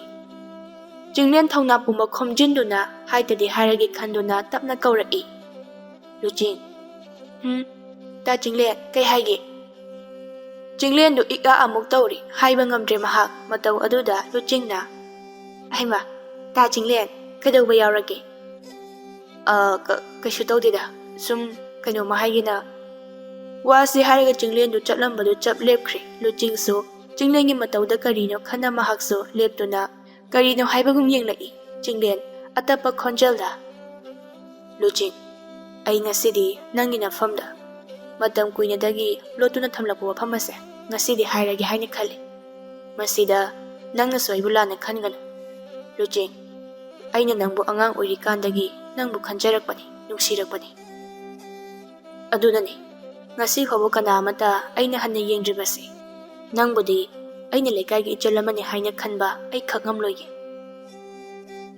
ꯆꯤꯡꯂꯦꯟ ꯊꯧꯅꯥ ꯄꯨꯝꯕ ꯈꯣꯝꯖꯤꯟꯗꯨꯅ ꯍꯥꯏꯇꯗꯤ ꯍꯥꯏꯔꯒꯦ ꯈꯟꯗꯨꯅ ꯇꯞꯅ ꯀꯧꯔꯛꯏ꯫ ꯂꯨꯆꯤꯡ꯫ "ꯍꯨꯝ, ꯇꯥ ꯆꯤꯡꯂꯦꯟ, ꯀꯩ ꯍꯥꯏꯒꯦ?" ꯆꯤꯡꯂꯦꯟꯗꯨ ꯏꯛ ꯑꯥ ꯑꯃꯨꯛ ꯇꯧꯔꯤ, ꯍꯥꯏꯕ ꯉꯝꯗ꯭ꯔꯦ ꯃꯍꯥꯛ꯫ ꯃꯇꯧ ꯑꯗꯨꯗ ꯂꯨꯆꯤꯡꯅ, "ꯑꯍꯩꯃ, ꯇꯥ ꯆꯤꯡꯂꯦꯟ, ꯀꯩꯗꯧꯕ ꯌꯥꯎꯔꯒꯦ?" "ꯑ, ꯀ-, ꯀꯩꯁꯨ ꯇꯧꯗꯦꯗ, ꯁꯨꯝ ꯀꯩꯅꯣꯝꯃ ꯍꯥꯏꯒꯦꯅ꯫" ꯋꯥꯁꯤ ꯍꯥꯏꯔꯒ ꯆꯤꯡꯂꯦꯟꯗꯨ ꯆꯠꯂꯝꯕꯗꯨ ꯆꯞ ꯂꯦꯞꯈ꯭ꯔꯦ꯫ ꯂꯨꯆꯤꯡꯁꯨ ꯆꯤꯡꯂꯦꯟꯒꯤ ꯃꯇꯧꯗ ꯀꯔꯤꯅꯣ ꯈꯟꯅ ꯃꯍꯥꯛꯁꯨ ꯂꯦꯞꯇꯨꯅ ꯀꯔꯤꯅꯣ ꯍꯥꯏꯕꯒꯨꯝ ꯌꯦꯡꯂꯛꯏ꯫ ꯆꯤꯡꯂꯦꯟ ꯑꯇꯞꯄ ꯈꯣꯟꯖꯦꯜꯗ, "ꯂꯨꯆꯤꯡ, ꯑꯩ ꯉꯁꯤꯗꯤ ꯅꯪꯒꯤ ꯅꯐꯝꯗ ꯃꯇꯝ ꯀꯨꯏꯅꯗꯒꯤ ꯂꯣꯠꯇꯨꯅ ꯊꯝꯂꯛꯄ ꯋꯥꯐꯝ ꯑꯁꯦ ꯉꯁꯤꯗꯤ ꯍꯥꯏꯔꯒꯦ ꯍꯥꯏꯅ ꯈꯜꯂꯤ꯫ ꯃꯁꯤꯗ ꯅꯪꯅꯁꯨ ꯑꯩꯕꯨ ꯂꯥꯟꯅ ꯈꯟꯒꯅꯨ꯫ ꯂꯨꯆꯤꯡ, ꯑꯩꯅ ꯅꯪꯕꯨ ꯑꯉꯥꯡ ꯑꯣꯏꯔꯤꯀꯥꯟꯗꯒꯤ ꯅꯪꯕꯨ ꯈꯟꯖꯔꯛꯄꯅꯤ, ꯅꯨꯡꯁꯤꯔꯛꯄꯅꯤ꯫ ꯑꯗꯨꯅꯅꯤ ꯉꯁꯤ ꯐꯥꯎꯕ ꯀꯅꯥ ꯑꯃꯠꯇ ꯑꯩꯅ ꯍꯟꯅ ꯌꯦꯡꯗ꯭ꯔꯤꯕꯁꯤ꯫ ꯅꯪꯕꯨꯗꯤ ꯑꯩꯅ ꯂꯩꯀꯥꯏꯒꯤ ꯏꯆꯜ ꯑꯃꯅꯤ ꯍꯥꯏꯅ ꯈꯟꯕ ꯑꯩ ꯈꯛ ꯉꯝꯂꯣꯏꯒꯦ꯫"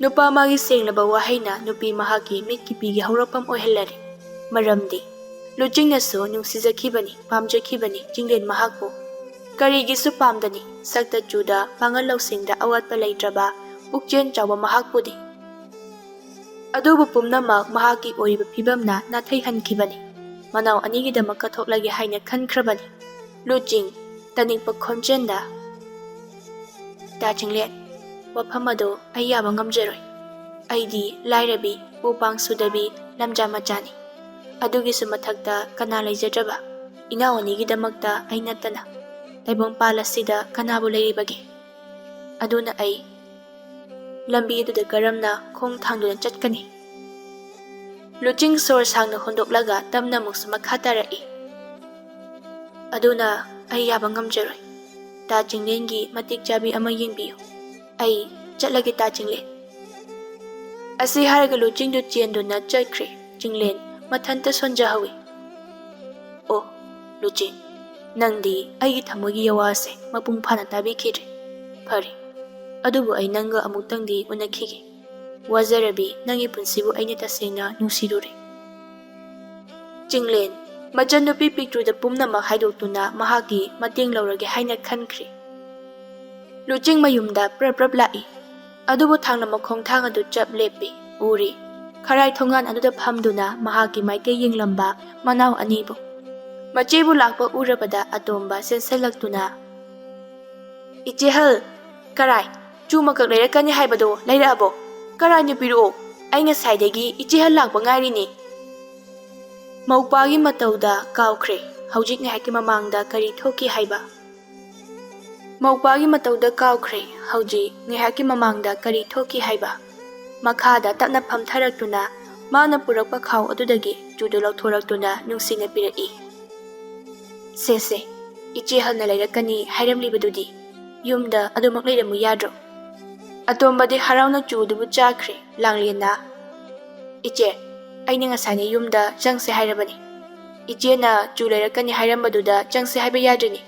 ꯅꯨꯄꯥ ꯃꯥꯒꯤ ꯁꯦꯡꯂꯕ ꯋꯥꯍꯩꯅ ꯅꯨꯄꯤ ꯃꯍꯥꯛꯀꯤ ꯃꯤꯠꯀꯤ ꯄꯤꯒꯤ ꯍꯧꯔꯛꯐꯝ ꯑꯣꯏꯍꯜꯂꯔꯦ꯫ ꯃꯔꯝꯗꯤ ꯂꯨꯆꯤꯡꯅꯁꯨ ꯅꯨꯡꯁꯤꯖꯈꯤꯕꯅꯤ, ꯄꯥꯝꯖꯈꯤꯕꯅꯤ ꯆꯤꯡꯂꯦꯟ ꯃꯍꯥꯛꯄꯨ꯫ ꯀꯔꯤꯒꯤꯁꯨ ꯄꯥꯝꯗꯅꯤ? ꯁꯛꯇ ꯆꯨꯗ, ꯄꯥꯡꯒꯜ ꯂꯧꯁꯤꯡꯗ ꯑꯋꯥꯠꯄ ꯂꯩꯇ꯭ꯔꯕ ꯄꯨꯛꯆꯦꯜ ꯆꯥꯎꯕ ꯃꯍꯥꯛꯄꯨꯗꯤ꯫ ꯑꯗꯨꯕꯨ ꯄꯨꯝꯅꯃꯛ ꯃꯍꯥꯛꯀꯤ ꯑꯣꯏꯔꯤꯕ ꯐꯤꯕꯝꯅ ꯅꯥꯊꯩꯍꯟꯈꯤꯕꯅꯤ꯫ ꯃꯅꯥꯎ ꯑꯅꯤꯒꯤꯗꯃꯛ ꯀꯠꯊꯣꯛꯂꯒꯦ ꯍꯥꯏꯅ ꯈꯟꯈ꯭ꯔꯕꯅꯤ꯫ ꯂꯨꯆꯤꯡ, ꯇꯅꯤꯛꯄ ꯈꯣꯟꯖꯦꯜꯗ, "ꯇꯥ ꯆꯤꯡꯂꯦꯟ, ꯋꯥꯐꯝ ꯑꯗꯨ ꯑꯩ ꯌꯥꯕ ꯉꯝꯖꯔꯣꯏ꯫ ꯑꯩꯗꯤ ꯂꯥꯏꯔꯕꯤ, ꯎ ꯄꯥꯡ ꯁꯨꯗꯕꯤ, ꯂꯝꯖꯥ ꯃꯆꯥꯅꯤ꯫ ꯑꯗꯨꯒꯤꯁꯨ ꯃꯊꯛꯇ ꯀꯅꯥ ꯂꯩꯖꯗ꯭ꯔꯕ? ꯏꯅꯥꯎ ꯑꯅꯤꯒꯤꯗꯃꯛꯇ ꯑꯩ ꯅꯠꯇꯅ ꯇꯥꯏꯕꯪꯄꯥꯜ ꯑꯁꯤꯗ ꯀꯅꯥꯕꯨ ꯂꯩꯔꯤꯕꯒꯦ? ꯑꯗꯨꯅ ꯑꯩ ꯂꯝꯕꯤ ꯑꯗꯨꯗ ꯀꯔꯝꯅ ꯈꯣꯡ ꯊꯥꯡꯗꯨꯅ ꯆꯠꯀꯅꯤ?" ꯂꯨꯆꯤꯡ ꯁꯣꯔ ꯁꯥꯡꯅ ꯍꯣꯟꯗꯣꯛꯂꯒ ꯇꯞꯅ ꯑꯃꯨꯛꯁꯨ ꯃꯈꯥ ꯇꯥꯔꯛꯏ꯫ "ꯑꯗꯨꯅ ꯑꯩ ꯌꯥꯕ ꯉꯝꯖꯔꯣꯏ꯫ ꯇꯥ ꯆꯤꯡꯂꯦꯟꯒꯤ ꯃꯇꯤꯛ ꯆꯥꯕꯤ ꯑꯃ ꯌꯦꯡꯕꯤꯌꯨ꯫ ꯑꯩ ꯆꯠꯂꯒꯦ, ꯇꯥ ꯆꯤꯡꯂꯦꯟ꯫" ꯑꯁꯤ ꯍꯥꯏꯔꯒ ꯂꯨꯆꯤꯡꯗꯨ ꯆꯦꯟꯗꯨꯅ ꯆꯠꯈ꯭ꯔꯦ꯫ ꯆꯤꯡꯂꯦꯟ ꯃꯊꯟꯇ ꯁꯣꯟꯖꯍꯧꯏ꯫ "ꯑꯣ, ꯂꯨꯆꯤꯡ, ꯅꯪꯗꯤ ꯑꯩꯒꯤ ꯊꯃꯣꯏꯒꯤ ꯌꯋꯥꯁꯦ ꯃꯄꯨꯡ ꯐꯥꯅ ꯇꯥꯕꯤꯈꯤꯗ꯭ꯔꯦ꯫ ꯐꯔꯦ, ꯑꯗꯨꯕꯨ ꯑꯩ ꯅꯪꯒ ꯑꯃꯨꯛꯇꯪꯗꯤ ꯎꯅꯈꯤꯒꯦ꯫ ꯋꯥꯖꯔꯕꯤ, ꯅꯪꯒꯤ ꯄꯨꯟꯁꯤꯕꯨ ꯑꯩꯅ ꯇꯁꯦꯡꯅ ꯅꯨꯡꯁꯤꯔꯨꯔꯦ꯫" ꯆꯤꯡꯂꯦꯟ ꯃꯆꯟꯅꯨꯄꯤ ꯄꯤꯛꯇ꯭ꯔꯨꯗ ꯄꯨꯝꯅꯃꯛ ꯍꯥꯏꯗꯣꯛꯇꯨꯅ ꯃꯍꯥꯛꯀꯤ ꯃꯇꯦꯡ ꯂꯧꯔꯒꯦ ꯍꯥꯏꯅ ꯈꯟꯈ꯭ꯔꯦ꯫ ꯂꯨꯆꯤꯡ ꯃꯌꯨꯝꯗ ꯄ꯭ꯔꯞ ꯄ꯭ꯔꯞ ꯂꯥꯛꯏ꯫ ꯑꯗꯨꯕꯨ ꯊꯥꯡꯅ ꯃꯈꯣꯡ ꯊꯥꯡ ꯑꯗꯨ ꯆꯞ ꯂꯦꯞꯄꯤ꯫ ꯎꯔꯤ꯫ ꯈꯔꯥꯏ ꯊꯣꯡꯒꯥꯟ ꯑꯗꯨꯗ ꯐꯝꯗꯨꯅ ꯃꯍꯥꯛꯀꯤ ꯃꯥꯏꯀꯩ ꯌꯦꯡꯂꯝꯕ ꯃꯅꯥꯎ ꯑꯅꯤꯕꯨ꯫ ꯃꯆꯦꯕꯨ ꯂꯥꯛꯄ ꯎꯔꯕꯗ ꯑꯇꯣꯝꯕ ꯆꯦꯟꯁꯤꯜꯂꯛꯇꯨꯅ, "ꯏꯆꯦꯍꯜ, ꯀꯔꯥꯏ? ꯆꯨ ꯃꯀꯛ ꯂꯩꯔꯛꯀꯅꯤ ꯍꯥꯏꯕꯗꯣ ꯂꯩꯔꯛꯑꯕꯣ? ꯀꯔꯥꯏꯅꯣ ꯄꯤꯔꯛꯑꯣ? ꯑꯩ ꯉꯁꯥꯏꯗꯒꯤ ꯏꯆꯦꯍꯜ ꯂꯥꯛꯄ ꯉꯥꯏꯔꯤꯅꯦ꯫" ꯃꯧꯄꯥꯒꯤ ꯃꯇꯧꯗ ꯀꯥꯎꯈ꯭ꯔꯦ ꯍꯧꯖꯤꯛ ꯉꯥꯏꯍꯥꯛꯀꯤ ꯃꯃꯥꯡꯗ ꯀꯔꯤ ꯊꯣꯛꯈꯤ ꯍꯥꯏꯕ꯫ ꯃꯧꯄꯥꯒꯤ ꯃꯇꯧꯗ ꯀꯥꯎꯈ꯭ꯔꯦ ꯍꯧꯖꯤꯛ ꯉꯥꯏꯍꯥꯛꯀꯤ ꯃꯃꯥꯡꯗ ꯀꯔꯤ ꯊꯣꯛꯈꯤ ꯍꯥꯏꯕ꯫ ꯃꯈꯥꯗ ꯇꯞꯅ ꯐꯝꯊꯔꯛꯇꯨꯅ ꯃꯥꯅ ꯄꯨꯔꯛꯄ ꯈꯥꯎ ꯑꯗꯨꯗꯒꯤ ꯆꯨꯗꯨ ꯂꯧꯊꯣꯔꯛꯇꯨꯅ ꯅꯨꯡꯁꯤꯅ ꯄꯤꯔꯛꯏ꯫ "ꯁꯦ ꯁꯦ, ꯏꯆꯦ ꯍꯜꯅ ꯂꯩꯔꯛꯀꯅꯤ ꯍꯥꯏꯔꯝꯂꯤꯕꯗꯨꯗꯤ ꯌꯨꯝꯗ ꯑꯗꯨꯃꯛ ꯂꯩꯔꯝꯃꯨ ꯌꯥꯗ꯭ꯔꯣ?" ꯑꯇꯣꯝꯕꯗꯤ ꯍꯔꯥꯎꯅ ꯆꯨꯗꯨꯕꯨ ꯆꯥꯈ꯭ꯔꯦ꯫ ꯂꯥꯡꯂꯦꯟꯅ, "ꯏꯆꯦ, ꯑꯩꯅ ꯉꯁꯥꯏꯅ ꯌꯨꯝꯗ ꯆꯪꯁꯦ ꯍꯥꯏꯔꯕꯅꯤ꯫ ꯏꯆꯦꯅ ꯆꯨ ꯂꯩꯔꯛꯀꯅꯤ ꯍꯥꯏꯔꯝꯕꯗꯨꯗ ꯆꯪꯁꯦ ꯍꯥꯏꯕ ꯌꯥꯗ꯭ꯔꯤꯅꯤ꯫"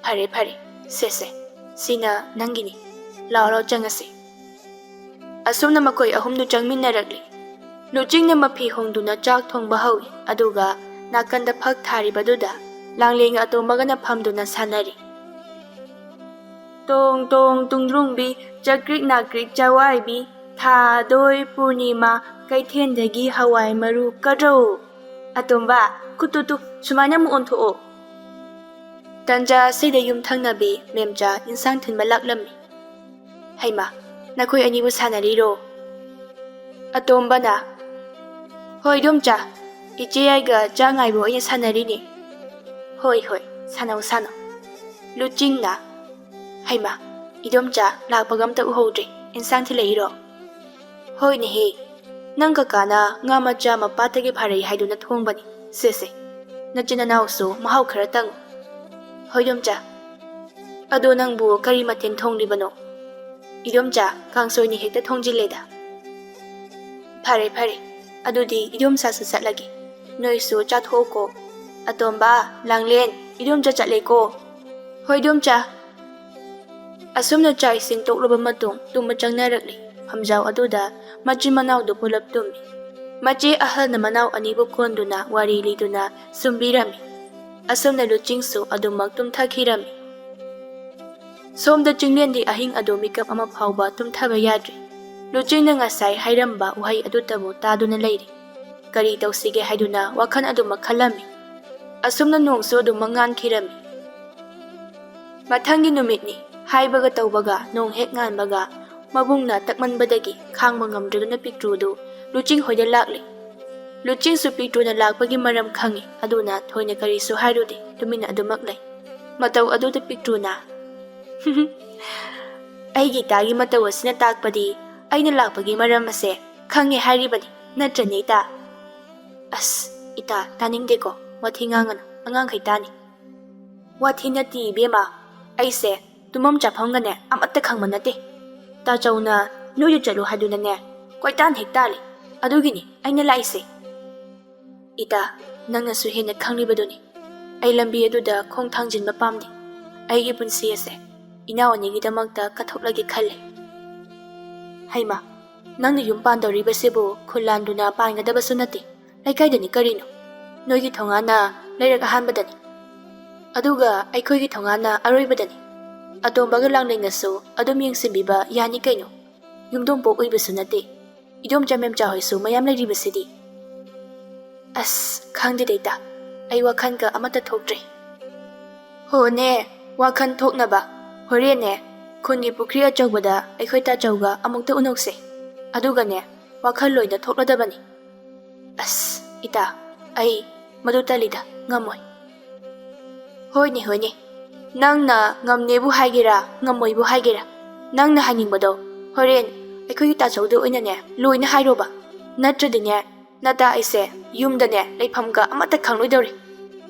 "ꯐꯔꯦ, ꯐꯔꯦ, ꯁꯦ, ꯁꯦ, ꯁꯤꯅ ꯅꯪꯒꯤꯅꯤ꯫ ꯂꯥꯛꯑꯣ, ꯂꯥꯛꯑꯣ, ꯆꯪꯉꯁꯤ꯫" ꯑꯁꯨꯝꯅ ꯃꯈꯣꯏ ꯑꯍꯨꯝꯗꯨ ꯆꯪꯃꯤꯟꯅꯔꯛꯂꯤ꯫ ꯂꯨꯆꯤꯡꯅ ꯃꯐꯤ ꯍꯣꯡꯗꯨꯅ ꯆꯥꯛ ꯊꯣꯡꯕ ꯍꯧꯏ, ꯑꯗꯨꯒ ꯅꯥꯀꯟꯗ ꯐꯛ ꯊꯥꯔꯤꯕꯗꯨꯗ ꯂꯥꯡꯂꯦꯟꯒ ꯑꯇꯣꯝꯕꯒꯅ ꯐꯝꯗꯨꯅ ꯁꯥꯟꯅꯔꯤ꯫ "ꯇꯣꯡ ꯇꯣꯡ ꯇꯨꯡꯗ꯭ꯔꯨꯡꯕꯤ, ꯆꯀ꯭ꯔꯤꯛ ꯅꯥꯀ꯭ꯔꯤꯛ ꯆꯋꯥꯏꯕꯤ, ꯊꯥꯗꯣꯏ ꯄꯨꯔꯅꯤꯃꯥ, ꯀꯩꯊꯦꯜꯗꯒꯤ ꯍꯋꯥꯏ ꯃꯔꯨ ꯀꯗ꯭ꯔꯧ꯫" "ꯑꯇꯣꯝꯕ, ꯈꯨꯠꯇꯨ ꯇꯨ, ꯁꯨꯃꯥꯏꯅ ꯑꯃꯨꯛ ꯑꯣꯟꯊꯣꯛꯑꯣ꯫" ꯇꯟꯖꯥ ꯑꯁꯤꯗ ꯌꯨꯝꯊꯪꯅꯕꯤ ꯃꯦꯝꯆꯥ ꯏꯟꯁꯥꯡ ꯊꯤꯟꯕ ꯂꯥꯛꯂꯝꯃꯤ꯫ "ꯍꯩꯃꯥ, ꯅꯈꯣꯏ ꯑꯅꯤꯕꯨ ꯁꯥꯟꯅꯔꯤꯔꯣ?" ꯑꯇꯣꯝꯕꯅ, "ꯍꯣꯏ, ꯏꯗꯣꯝꯆꯥ, ꯏꯆꯦ ꯌꯥꯏꯒ ꯆꯥꯛ ꯉꯥꯏꯕ ꯑꯣꯏꯅ ꯁꯥꯟꯅꯔꯤꯅꯦ꯫" "ꯍꯣꯏ, ꯍꯣꯏ, ꯁꯥꯟꯅꯧ, ꯁꯥꯟꯅꯧ꯫" ꯂꯨꯆꯤꯡꯅ, "ꯍꯩꯃꯥ, ꯏꯗꯣꯝꯆꯥ ꯂꯥꯛꯄꯒ ꯑꯝꯇ ꯎꯍꯧꯗ꯭ꯔꯦ, ꯏꯟꯁꯥꯡ ꯊꯤꯜꯂꯛꯏꯔꯣ?" "ꯍꯣꯏꯅꯦꯍꯦ, ꯅꯪ ꯀꯀꯥꯅ ꯉꯥ ꯃꯆꯥ ꯃꯄꯥꯠꯇꯒꯤ ꯐꯥꯔꯛꯏ ꯍꯥꯏꯗꯨꯅ ꯊꯣꯡꯕꯅꯤ꯫ ꯁꯦ, ꯁꯦ, ꯅꯆꯤꯟ ꯅꯅꯥꯎꯁꯨ ꯃꯍꯥꯎ ꯈꯔ ꯇꯪꯉꯨ꯫" "ꯍꯣꯏ, ꯏꯗꯣꯝꯆꯥ꯫ ꯑꯗꯣ ꯅꯪꯕꯨ ꯀꯔꯤ ꯃꯊꯦꯜ ꯊꯣꯡꯂꯤꯕꯅꯣ?" "ꯏꯗꯣꯝꯆꯥ, ꯀꯥꯡꯁꯣꯏꯅꯤ ꯍꯦꯛꯇ ꯊꯣꯡꯖꯤꯜꯂꯦꯗ꯫" "ꯐꯔꯦ, ꯐꯔꯦ꯫ ꯑꯗꯨꯗꯤ ꯏꯗꯣꯝꯆꯥꯁꯨ ꯆꯠꯂꯒꯦ꯫ ꯅꯣꯏꯁꯨ ꯆꯥꯊꯣꯛꯑꯣꯀꯣ꯫ ꯑꯇꯣꯝꯕ, ꯂꯥꯡꯂꯦꯟ, ꯏꯗꯣꯝꯆꯥ ꯆꯠꯂꯦꯀꯣ꯫ ꯍꯣꯏ, ꯏꯗꯣꯝꯆꯥ꯫ ꯑꯁꯨꯝꯅ ꯆꯥꯛ ꯏꯁꯤꯡ ꯇꯣꯛꯂꯕ ꯃꯇꯨꯡ ꯇꯨꯝꯕ ꯆꯪꯅꯔꯛꯂꯤ꯫ ꯐꯝꯖꯥꯎ ꯑꯗꯨꯗ ꯃꯆꯤꯟ ꯃꯅꯥꯎꯗꯨ ꯄꯨꯂꯞ ꯇꯨꯝꯃꯤ꯫ ꯃꯆꯦ ꯑꯍꯜꯅ ꯃꯅꯥꯎ ꯑꯅꯤꯕꯨ ꯀꯣꯟꯗꯨꯅ ꯋꯥꯔꯤ ꯂꯤꯗꯨꯅ ꯁꯨꯝꯕꯤꯔꯝꯃꯤ꯫ ꯑꯁꯨꯝꯅ ꯂꯨꯆꯤꯡꯁꯨ ꯑꯗꯨꯃꯛ ꯇꯨꯝꯊꯈꯤꯔꯝꯃꯤ꯫ ꯁꯣꯝꯗ ꯆꯤꯡꯂꯦꯟꯗꯤ ꯑꯍꯤꯡ ꯑꯗꯨ ꯃꯤꯀꯞ ꯑꯃ ꯐꯥꯎꯕ ꯇꯨꯝꯊꯕ ꯌꯥꯗ꯭ꯔꯤ꯫ ꯂꯨꯆꯤꯡꯅ ꯉꯁꯥꯏ ꯍꯥꯏꯔꯝꯕ ꯋꯥꯍꯩ ꯑꯗꯨꯇꯕꯨ ꯇꯥꯗꯨꯅ ꯂꯩꯔꯤ꯫ ꯀꯔꯤ ꯇꯧꯁꯤꯒꯦ ꯍꯥꯏꯗꯨꯅ ꯋꯥꯈꯜ ꯑꯗꯨꯃꯛ ꯈꯜꯂꯝꯃꯤ꯫ ꯑꯁꯨꯝꯅ ꯅꯣꯡꯁꯨ ꯑꯗꯨꯝ ꯃꯉꯥꯟꯈꯤꯔꯝꯃꯤ꯫ ꯃꯊꯪꯒꯤ ꯅꯨꯃꯤꯠꯅꯤ꯫ ꯍꯥꯏꯕꯒ ꯇꯧꯕꯒ ꯅꯣꯡ ꯍꯦꯛ ꯉꯥꯟꯕꯒ ꯃꯕꯨꯡꯅ ꯇꯛꯃꯟꯕꯗꯒꯤ ꯈꯥꯡꯕ ꯉꯝꯗ꯭ꯔꯗꯨꯅ ꯄꯤꯛꯇ꯭ꯔꯨꯗꯨ ꯂꯨꯆꯤꯡ ꯍꯣꯏꯗ ꯂꯥꯛꯂꯦ꯫ ꯂꯨꯆꯤꯡꯁꯨ ꯄꯤꯛꯇ꯭ꯔꯨꯅ ꯂꯥꯛꯄꯒꯤ ꯃꯔꯝ ꯈꯪꯉꯤ, ꯑꯗꯨꯅ ꯊꯣꯏꯅ ꯀꯔꯤꯁꯨ ꯍꯥꯏꯔꯨꯗꯦ, ꯇꯨꯃꯤꯟꯅ ꯑꯗꯨꯃꯛ ꯂꯩ꯫ ꯃꯇꯧ ꯑꯗꯨꯗ ꯄꯤꯛꯇ꯭ꯔꯨꯅ, "ꯑꯩꯒꯤ ꯏꯇꯥꯒꯤ ꯃꯇꯧ ꯑꯁꯤꯅ ꯇꯥꯛꯄꯗꯤ ꯑꯩꯅ ꯂꯥꯛꯄꯒꯤ ꯃꯔꯝ ꯑꯁꯦ ꯈꯪꯉꯦ ꯍꯥꯏꯔꯤꯕꯅꯤ, ꯅꯠꯇ꯭ꯔꯅꯦ ꯏꯇꯥ?" "ꯑꯁ, ꯏꯇꯥ, ꯇꯥꯅꯤꯡꯗꯦꯀꯣ, ꯋꯥꯊꯤ ꯉꯥꯡꯒꯅꯨ, ꯑꯉꯥꯡꯈꯩ ꯇꯥꯅꯤ꯫" "ꯋꯥꯊꯤ ꯅꯠꯇꯦ ꯏꯕꯦꯝꯃ, ꯑꯩꯁꯦ ꯇꯨꯝꯐꯝ ꯆꯥꯐꯝꯒꯅꯦ ꯑꯃꯠꯇ ꯈꯪꯕ ꯅꯠꯇꯦ꯫ ꯇꯥꯆꯧꯅ ꯅꯣꯏꯗ ꯆꯠꯂꯨ ꯍꯥꯏꯗꯨꯅꯅꯦ ꯀꯣꯏꯇꯥꯟ ꯍꯦꯛ ꯇꯥꯜꯂꯤ, ꯑꯗꯨꯒꯤꯅꯤ ꯑꯩꯅ ꯂꯥꯛꯏꯁꯦ꯫" "ꯏꯇꯥ, ꯅꯪꯅꯁꯨ ꯍꯦꯟꯅ ꯈꯪꯂꯤꯕꯗꯨꯅꯤ꯫ ꯑꯩ ꯂꯝꯕꯤ ꯑꯗꯨꯗ ꯈꯣꯡ ꯊꯥꯡꯖꯤꯟꯕ ꯄꯥꯝꯗꯦ꯫ ꯑꯩꯒꯤ ꯄꯨꯟꯁꯤ ꯑꯁꯦ ꯏꯅꯥꯎ ꯑꯅꯤꯒꯤꯗꯃꯛꯇ ꯀꯠꯊꯣꯛꯂꯒꯦ ꯈꯜꯂꯤ꯫" "ꯍꯩꯃꯥ, ꯅꯪꯅ ꯌꯨꯝ ꯄꯥꯟꯗꯧꯔꯤꯕꯁꯤꯕꯨ ꯈꯨꯜ ꯂꯥꯟꯗꯨꯅ ꯄꯥꯟꯒꯗꯕꯁꯨ ꯅꯠꯇꯦ꯫ ꯂꯩꯀꯥꯏꯗꯅꯤ ꯀꯔꯤꯅꯣ? ꯅꯣꯏꯒꯤ ꯊꯣꯡꯒꯥꯟꯅ ꯂꯩꯔꯛ ꯑꯍꯥꯟꯕꯗꯅꯤ꯫ ꯑꯗꯨꯒ ꯑꯩꯈꯣꯏꯒꯤ ꯊꯣꯡꯒꯥꯟꯅ ꯑꯔꯣꯏꯕꯗꯅꯤ꯫ ꯑꯇꯣꯝꯕꯒ ꯂꯥꯡꯂꯦꯟꯅꯁꯨ ꯑꯗꯨꯝ ꯌꯦꯡꯁꯤꯟꯕꯤꯕ ꯌꯥꯅꯤ ꯀꯩꯅꯣ꯫ ꯌꯨꯝꯗꯣꯡ ꯄꯣꯛ ꯑꯣꯏꯕꯁꯨ ꯅꯠꯇꯦ꯫ ꯏꯗꯣꯝꯆꯥ ꯃꯦꯝꯆꯥ ꯍꯣꯏꯁꯨ ꯃꯌꯥꯝ ꯂꯩꯔꯤꯕꯁꯤꯗꯤ꯫" "ꯑꯁ, ꯈꯪꯗꯦꯗ ꯏꯇꯥ, ꯑꯩ ꯋꯥꯈꯜꯒ ꯑꯃꯠꯇ ꯊꯣꯛꯇ꯭ꯔꯦ꯫" "ꯍꯣꯅꯦ, ꯋꯥꯈꯜ ꯊꯣꯛꯅꯕ ꯍꯣꯔꯦꯟꯅꯦ ꯈꯨꯟꯒꯤ ꯄꯨꯈ꯭ꯔꯤ ꯑꯆꯧꯕꯗ ꯑꯩꯈꯣꯏ ꯇꯥꯆꯧꯒ ꯑꯃꯨꯛꯇ ꯎꯅꯧꯁꯦ꯫ ꯑꯗꯨꯒꯅꯦ ꯋꯥꯈꯜ ꯂꯣꯏꯅ ꯊꯣꯛꯂꯗꯕꯅꯤ꯫" "ꯑꯁ, ꯏꯇꯥ, ꯑꯩ ꯃꯗꯨ ꯇꯜꯂꯤꯗ, ꯉꯝꯃꯣꯏ꯫" "ꯍꯣꯏꯅꯦ, ꯍꯣꯏꯅꯦ, ꯅꯪꯅ ꯉꯝꯅꯦꯕꯨ ꯍꯥꯏꯒꯦꯔꯥ, ꯉꯝꯃꯣꯏꯕꯨ ꯍꯥꯏꯒꯦꯔꯥ, ꯅꯪꯅ ꯍꯥꯏꯅꯤꯡꯕꯗꯣ ꯍꯣꯔꯦꯟ ꯑꯩꯈꯣꯏꯒꯤ ꯇꯥꯆꯧꯗ ꯑꯣꯏꯅꯅꯦ ꯂꯣꯏꯅ ꯍꯥꯏꯔꯣꯕ꯫ ꯅꯠꯇ꯭ꯔꯗꯤꯅꯦ, ꯅꯇꯥ ꯑꯩꯁꯦ ꯌꯨꯝꯗꯅꯦ ꯂꯩꯐꯝꯒ ꯑꯃꯠꯇ ꯈꯪꯂꯣꯏꯗꯧꯔꯤ꯫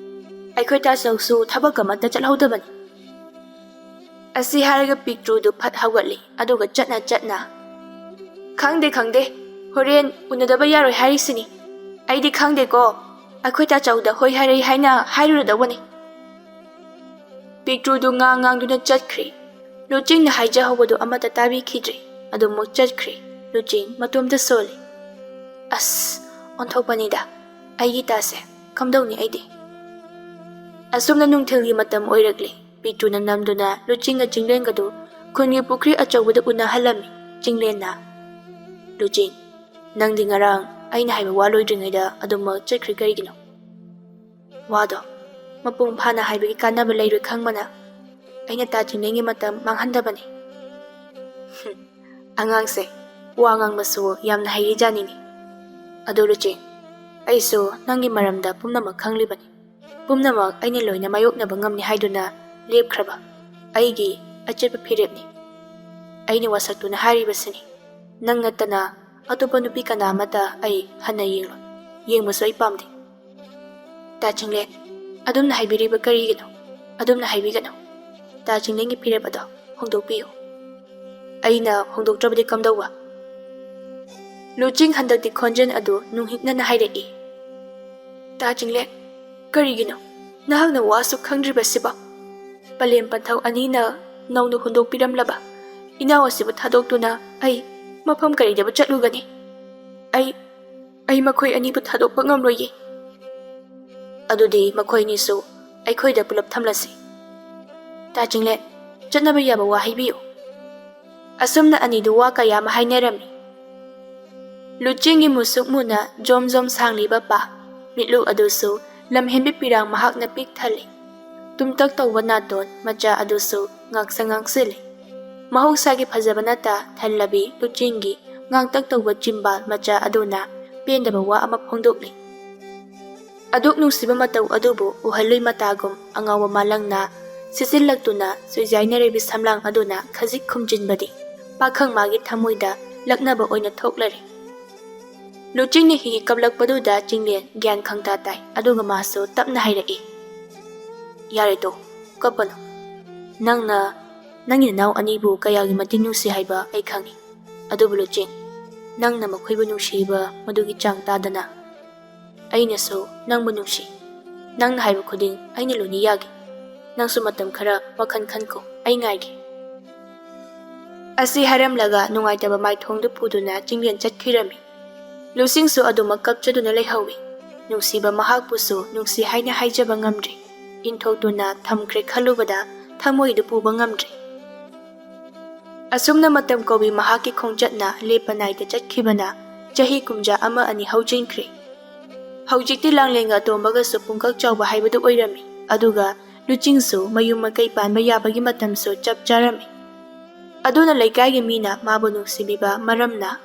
ꯑꯩꯈꯣꯏ ꯇꯥꯆꯧꯁꯨ ꯊꯕꯛ ꯑꯃꯠꯇ ꯆꯠꯍꯧꯗꯕꯅꯤ꯫" ꯑꯁꯤ ꯍꯥꯏꯔꯒ ꯄꯤꯛꯇ꯭ꯔꯨꯗꯨ ꯐꯠ ꯍꯧꯒꯠꯂꯤ, ꯑꯗꯨꯒ ꯆꯠꯅ ꯆꯠꯅ, "ꯈꯪꯗꯦ, ꯈꯪꯗꯦ, ꯍꯣꯔꯦꯟ ꯎꯅꯗꯕ ꯌꯥꯔꯣꯏ ꯍꯥꯏꯔꯤꯁꯤꯅꯤ꯫ ꯑꯩꯗꯤ ꯈꯪꯗꯦꯀꯣ, ꯑꯩꯈꯣꯏ ꯇꯥꯆꯧꯗ ꯍꯣꯏ ꯍꯥꯏꯔꯛꯏ ꯍꯥꯏꯅ ꯍꯥꯏꯔꯨꯔꯗꯧꯕꯅꯤ꯫ ꯄꯤꯛꯇ꯭ꯔꯨꯗꯨ ꯉꯥꯡ ꯉꯥꯡꯗꯨꯅ ꯆꯠꯈ꯭ꯔꯦ꯫ ꯂꯨꯆꯤꯡꯅ ꯍꯥꯏꯖꯍꯧꯕꯗꯨ ꯑꯃꯠꯇ ꯇꯥꯕꯤꯈꯤꯗ꯭ꯔꯦ꯫ ꯑꯗꯨꯃꯛ ꯆꯠꯈ꯭ꯔꯦ꯫ ꯂꯨꯆꯤꯡ ꯃꯇꯣꯝꯇ ꯁꯣꯜꯂꯤ꯫ ꯑꯁ, ꯑꯣꯟꯊꯣꯛꯄꯅꯤꯗ꯫ ꯑꯩꯒꯤ ꯇꯥꯁꯦ ꯀꯝꯗꯧꯅꯤ ꯑꯩꯗꯤ? ꯑꯁꯨꯝꯅ ꯅꯨꯡꯊꯤꯜꯒꯤ ꯃꯇꯝ ꯑꯣꯏꯔꯛꯂꯦ꯫ ꯄꯤꯛꯇ꯭ꯔꯨꯅ ꯅꯝꯗꯨꯅ ꯂꯨꯆꯤꯡꯒ ꯆꯤꯡꯂꯦꯟꯒꯗꯨ ꯈꯨꯟꯒꯤ ꯄꯨꯈ꯭ꯔꯤ ꯑꯆꯧꯕꯗ ꯎꯅꯍꯜꯂꯝꯃꯤ꯫ ꯆꯤꯡꯂꯦꯟꯅ, "ꯂꯨꯆꯤꯡ, ꯅꯪꯗꯤ ꯉꯔꯥꯡ ꯑꯩꯅ ꯍꯥꯏꯕ ꯋꯥ ꯂꯣꯏꯗ꯭ꯔꯤꯉꯩꯗ ꯑꯗꯨꯃꯛ ꯆꯠꯈ꯭ꯔꯤ ꯀꯔꯤꯒꯤꯅꯣ? ꯋꯥꯗꯣ ꯃꯄꯨꯡ ꯐꯥꯅ ꯍꯥꯏꯕꯒꯤ ꯀꯥꯟꯅꯕ ꯂꯩꯔꯣꯏ ꯈꯪꯕꯅ ꯑꯩꯅ ꯇꯥ ꯆꯤꯡꯂꯦꯟꯒꯤ ꯃꯇꯝ ꯃꯥꯡꯍꯟꯗꯕꯅꯤ꯫" "ꯍꯨꯝ, ꯑꯉꯥꯡꯁꯦ ꯋꯥ ꯉꯥꯡꯕꯁꯨ ꯌꯥꯝꯅ ꯍꯩꯔꯤꯖꯥꯠꯅꯤꯅꯦ꯫ ꯑꯗꯨ ꯂꯨꯆꯤꯡ, ꯑꯩꯁꯨ ꯅꯪꯒꯤ ꯃꯔꯝꯗ ꯄꯨꯝꯅꯃꯛ ꯈꯪꯂꯤꯕꯅꯤ꯫ ꯄꯨꯝꯅꯃꯛ ꯑꯩꯅ ꯂꯣꯏꯅ ꯃꯥꯌꯣꯛꯅꯕ ꯉꯝꯅꯤ ꯍꯥꯏꯗꯨꯅ ꯂꯦꯞꯈ꯭ꯔꯕ ꯑꯩꯒꯤ ꯑꯆꯦꯠꯄ ꯐꯤꯔꯦꯞꯅꯤ꯫ ꯑꯩꯅ ꯋꯥꯁꯛꯇꯨꯅ ꯍꯥꯏꯔꯤꯕꯁꯤꯅꯤ꯫ ꯅꯪ ꯅꯠꯇꯅ ꯑꯇꯣꯞꯄ ꯅꯨꯄꯤ ꯀꯅꯥ ꯑꯃꯠꯇ ꯑꯩ ꯍꯟꯅ ꯌꯦꯡꯂꯣꯏ꯫ ꯌꯦꯡꯕꯁꯨ ꯑꯩ ꯄꯥꯝꯗꯦ꯫" "ꯇꯥ ꯆꯤꯡꯂꯦꯟ, ꯑꯗꯨꯝꯅ ꯍꯥꯏꯕꯤꯔꯤꯕ ꯀꯔꯤꯒꯤꯅꯣ? ꯑꯗꯨꯝꯅ ꯍꯥꯏꯕꯤꯒꯅꯨ꯫ ꯇꯥ ꯆꯤꯡꯂꯦꯟꯒꯤ ꯐꯤꯔꯦꯞ ꯑꯗꯣ ꯍꯣꯡꯗꯣꯛꯄꯤꯌꯨ꯫" "ꯑꯩꯅ ꯍꯣꯡꯗꯣꯛꯇ꯭ꯔꯕꯗꯤ ꯀꯝꯗꯧꯕ?" ꯂꯨꯆꯤꯡ ꯍꯟꯗꯛꯇꯤ ꯈꯣꯟꯖꯦꯜ ꯑꯗꯨ ꯅꯨꯡꯍꯤꯛꯅꯅ ꯍꯥꯏꯔꯛꯏ꯫ "ꯇꯥ ꯆꯤꯡꯂꯦꯟ, ꯀꯔꯤꯒꯤꯅꯣ ꯅꯍꯥꯛꯅ ꯋꯥꯁꯨ ꯈꯪꯗ꯭ꯔꯤꯕꯁꯤꯕꯣ? ꯄꯂꯦꯝ ꯄꯟꯊꯧ ꯑꯅꯤꯅ ꯅꯧꯅ ꯍꯨꯟꯗꯣꯛꯄꯤꯔꯝꯂꯕ ꯏꯅꯥꯎ ꯑꯁꯤꯕꯨ ꯊꯥꯗꯣꯛꯇꯨꯅ ꯑꯩ ꯃꯐꯝ ꯀꯔꯤꯗꯕꯨ ꯆꯠꯂꯨꯒꯅꯤ? ꯑꯩ, ꯑꯩ ꯃꯈꯣꯏ ꯑꯅꯤꯕꯨ ꯊꯥꯗꯣꯛꯄ ꯉꯝꯂꯣꯏꯌꯦ꯫" "ꯑꯗꯨꯗꯤ ꯃꯈꯣꯏ ꯑꯅꯤꯁꯨ ꯑꯩꯈꯣꯏꯗ ꯄꯨꯂꯞ ꯊꯝꯂꯁꯤ꯫" "ꯇꯥ ꯆꯤꯡꯂꯦꯟ, ꯆꯠꯅꯕ ꯌꯥꯕ ꯋꯥ ꯍꯥꯏꯕꯤꯌꯨ꯫" ꯑꯁꯨꯝꯅ ꯑꯅꯤꯗꯨ ꯋꯥ ꯀꯌꯥ ꯑꯃ ꯍꯥꯏꯅꯔꯝꯃꯤ꯫ ꯂꯨꯆꯤꯡꯒꯤ ꯃꯨꯁꯨꯛ ꯃꯨꯅ ꯖꯣꯝ ꯖꯣꯝ ꯁꯥꯡꯂꯤꯕ ꯄꯥ ꯃꯤꯠꯂꯨ ꯑꯗꯨꯁꯨ ꯂꯝꯍꯦꯟꯕꯤ ꯄꯤꯔꯥꯡ ꯃꯍꯥꯛꯅ ꯄꯤꯛ ꯊꯜꯂꯤ꯫ ꯇꯨꯝꯇꯛ ꯇꯧꯕ ꯅꯥꯇꯣꯟ ꯃꯆꯥ ꯑꯗꯨꯁꯨ ꯉꯥꯡꯁꯪ ꯉꯥꯡꯁꯤꯜꯂꯤ꯫ ꯃꯍꯧꯁꯥꯒꯤ ꯐꯖꯕ ꯅꯠꯇ ꯊꯜꯂꯕꯤ ꯂꯨꯆꯤꯡꯒꯤ ꯉꯥꯡꯇꯛ ꯇꯧꯕ ꯆꯤꯝꯕꯥꯜ ꯃꯆꯥ ꯑꯗꯨꯅ ꯄꯦꯟꯗꯕ ꯋꯥ ꯑꯃ ꯐꯣꯡꯗꯣꯛꯂꯤ꯫ ꯑꯗꯨꯛ ꯅꯨꯡꯁꯤꯕ ꯃꯇꯧ ꯑꯗꯨꯕꯨ ꯎꯍꯜꯂꯨꯏ ꯃꯇꯥꯒꯨꯝ ꯑꯉꯥꯎꯕ ꯃꯥꯂꯪꯅ ꯁꯤꯆꯤꯜꯂꯛꯇꯨꯅ ꯁꯨꯏꯖꯥꯏꯅꯔꯤꯕꯤ ꯁꯝꯂꯥꯡ ꯑꯗꯨꯅ ꯈꯖꯤꯛ ꯈꯨꯝꯖꯤꯟꯕꯗꯤ ꯄꯥꯈꯪ ꯃꯥꯒꯤ ꯊꯃꯣꯏꯗ ꯂꯛꯅꯕ ꯑꯣꯏꯅ ꯊꯣꯛꯂꯔꯦ꯫ ꯂꯨꯆꯤꯡꯅ ꯍꯤ ꯀꯞꯂꯛꯄꯗꯨꯗ ꯆꯤꯡꯂꯦꯟ ꯒ꯭ꯌꯥꯟ ꯈꯪꯇꯥ ꯇꯥꯏ, ꯑꯗꯨꯒ ꯃꯥꯁꯨ ꯇꯞꯅ ꯍꯥꯏꯔꯛꯏ, "ꯌꯥꯔꯦ ꯇꯣ, ꯀꯞꯄꯅꯨ꯫ ꯅꯪꯅ ꯅꯪꯒꯤ ꯅꯅꯥꯎ ꯑꯅꯤꯕꯨ ꯀꯌꯥꯒꯤ ꯃꯇꯤꯛ ꯅꯨꯡꯁꯤ ꯍꯥꯏꯕ ꯑꯩ ꯈꯪꯏ꯫ ꯑꯗꯨꯕꯨ ꯂꯨꯆꯤꯡ, ꯅꯪꯅ ꯃꯈꯣꯏꯕꯨ ꯅꯨꯡꯁꯤꯕ ꯃꯗꯨꯒꯤ ꯆꯥꯡ ꯇꯥꯗꯅ ꯑꯩꯅꯁꯨ ꯅꯪꯕꯨ ꯅꯨꯡꯁꯤ꯫ ꯅꯪꯅ ꯍꯥꯏꯕ ꯈꯨꯗꯤꯡ ꯑꯩꯅ ꯂꯣꯏꯅ ꯌꯥꯒꯦ꯫ ꯅꯪꯁꯨ ꯃꯇꯝ ꯈꯔ ꯋꯥꯈꯜ ꯈꯟꯈꯣ, ꯑꯩ ꯉꯥꯏꯒꯦ꯫ ꯑꯁꯤ ꯍꯥꯏꯔꯝꯂꯒ ꯅꯨꯡꯉꯥꯏꯇꯕ ꯃꯥꯏꯊꯣꯡꯗꯨ ꯄꯨꯗꯨꯅ ꯆꯤꯡꯂꯦꯟ ꯆꯠꯈꯤꯔꯝꯃꯤ꯫ ꯂꯨꯆꯤꯡꯁꯨ ꯑꯗꯨꯃꯛ ꯀꯞꯆꯗꯨꯅ ꯂꯩꯍꯧꯏ꯫ ꯅꯨꯡꯁꯤꯕ ꯃꯍꯥꯛꯄꯨꯁꯨ ꯅꯨꯡꯁꯤ ꯍꯥꯏꯅ ꯍꯥꯏꯖꯕ ꯉꯝꯗ꯭ꯔꯦ꯫ ꯏꯟꯊꯣꯛꯇꯨꯅ ꯊꯝꯈ꯭ꯔꯦ ꯈꯜꯂꯨꯕꯗ ꯊꯃꯣꯏꯗꯨ ꯄꯨꯕ ꯉꯝꯗ꯭ꯔꯦ꯫ ꯑꯁꯨꯝꯅ ꯃꯇꯝ ꯀꯧꯏ ꯃꯍꯥꯛꯀꯤ ꯈꯣꯡꯆꯠꯅ ꯂꯦꯞꯄ ꯅꯥꯏꯗ ꯆꯠꯈꯤꯕꯅ ꯆꯍꯤ ꯀꯨꯝꯖꯥ ꯑꯃ ꯑꯅꯤ ꯍꯧꯖꯤꯟꯈ꯭ꯔꯦ꯫ ꯍꯧꯖꯤꯛꯇꯤ ꯂꯥꯡꯂꯦꯟꯒ ꯑꯇꯣꯝꯕꯒꯁꯨ ꯄꯨꯡꯀꯛ ꯆꯥꯎꯕ ꯍꯥꯏꯕꯗꯨ ꯑꯣꯏꯔꯝꯃꯤ꯫ ꯑꯗꯨꯒ ꯂꯨꯆꯤꯡꯁꯨ ꯃꯌꯨꯝ ꯃꯀꯩ ꯄꯥꯟꯕ ꯌꯥꯕꯒꯤ ꯃꯇꯝꯁꯨ ꯆꯞ ꯆꯥꯔꯝꯃꯤ꯫ ꯑꯗꯨꯅ ꯂꯩꯀꯥꯏꯒꯤ ꯃꯤꯅ ꯃꯥꯕꯨ ꯅꯨꯡꯁꯤꯕꯤꯕ ꯃꯔꯝꯅ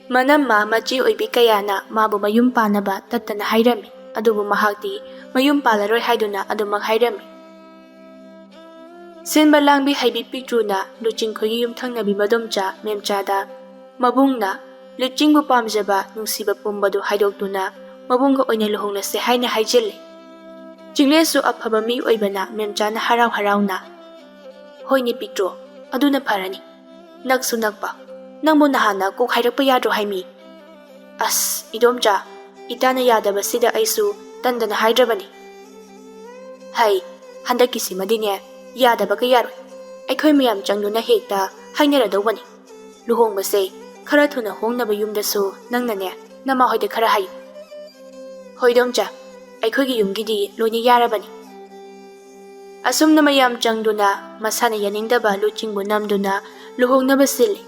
ꯃꯅꯝꯃ ꯃꯆꯦ ꯑꯣꯏꯕꯤ ꯀꯌꯥꯅ ꯃꯥꯕꯨ ꯃꯌꯨꯝ ꯄꯥꯟꯅꯕ ꯇꯠꯇꯅ ꯍꯥꯏꯔꯝꯃꯤ꯫ ꯑꯗꯨꯕꯨ ꯃꯍꯥꯛꯇꯤ ꯃꯌꯨꯝ ꯄꯥꯜꯂꯔꯣꯏ ꯍꯥꯏꯗꯨꯅ ꯑꯗꯨꯃꯛ ꯍꯥꯏꯔꯝꯃꯤ꯫ ꯁꯤꯟꯕ ꯂꯥꯡꯕꯤ ꯍꯩꯕꯤ ꯄꯤꯛꯇ꯭ꯔꯨꯅ ꯂꯨꯆꯤꯡꯈꯣꯏꯒꯤ ꯌꯨꯝꯊꯪꯅꯕꯤ ꯃꯗꯣꯝꯆꯥ ꯃꯦꯝꯆꯥꯗ ꯃꯕꯨꯡꯅ ꯂꯨꯆꯤꯡꯕꯨ ꯄꯥꯝꯖꯕ ꯅꯨꯡꯁꯤꯕ ꯄꯨꯝꯕꯗꯨ ꯍꯥꯏꯗꯣꯛꯇꯨꯅ ꯃꯕꯨꯡꯒ ꯑꯣꯏꯅ ꯂꯨꯍꯣꯡꯂꯁꯦ ꯍꯥꯏꯅ ꯍꯥꯏꯖꯤꯜꯂꯤ꯫ ꯆꯤꯡꯂꯦꯟꯁꯨ ꯑꯐꯕ ꯃꯤ ꯑꯣꯏꯕꯅ ꯃꯦꯝꯆꯥꯅ ꯍꯔꯥꯎ ꯍꯔꯥꯎꯅ, "ꯍꯣꯏꯅꯦ ꯄꯤꯛꯇ꯭ꯔꯨ, ꯑꯗꯨꯅ ꯐꯔꯅꯤ꯫ ꯅꯛꯁꯨ ꯅꯛꯄ꯫ ꯅꯪꯕꯨ ꯅꯍꯥꯟꯅ ꯀꯣꯛ ꯍꯥꯏꯔꯛꯄ ꯌꯥꯗ꯭ꯔꯣ ꯍꯥꯏꯃꯤ?" "ꯑꯁ, ꯏꯗꯣꯝꯆꯥ, ꯏꯇꯥꯅ ꯌꯥꯗꯕꯁꯤꯗ ꯑꯩꯁꯨ ꯇꯟꯗꯅ ꯍꯥꯏꯗ꯭ꯔꯕꯅꯤ꯫" "ꯍꯩ, ꯍꯟꯗꯛꯀꯤꯁꯤꯃꯗꯤꯅꯦ, ꯌꯥꯗꯕꯒ ꯌꯥꯔꯣꯏ꯫ ꯑꯩꯈꯣꯏ ꯃꯌꯥꯝ ꯆꯪꯗꯨꯅ ꯍꯦꯛꯇ ꯍꯥꯏꯅꯔꯗꯧꯕꯅꯤ꯫ ꯂꯨꯍꯣꯡꯕꯁꯦ ꯈꯔ ꯊꯨꯅ ꯍꯣꯡꯅꯕ ꯌꯨꯝꯗꯁꯨ ꯅꯪꯅꯅꯦ, ꯅꯃꯥ ꯍꯣꯏꯗ ꯈꯔ ꯍꯥꯏꯌꯨ꯫" "ꯍꯣꯏ ꯏꯗꯣꯝꯆꯥ, ꯑꯩꯈꯣꯏꯒꯤ ꯌꯨꯝꯒꯤꯗꯤ ꯂꯣꯏꯅ ꯌꯥꯔꯕꯅꯤ꯫" ꯑꯁꯨꯝꯅ ꯃꯌꯥꯝ ꯆꯪꯗꯨꯅ ꯃꯁꯥꯅ ꯌꯥꯅꯤꯡꯗꯕ ꯂꯨꯆꯤꯡꯕꯨ ꯅꯝꯗꯨꯅ ꯂꯨꯍꯣꯡꯅꯕ ꯁꯤꯜꯂꯤ꯫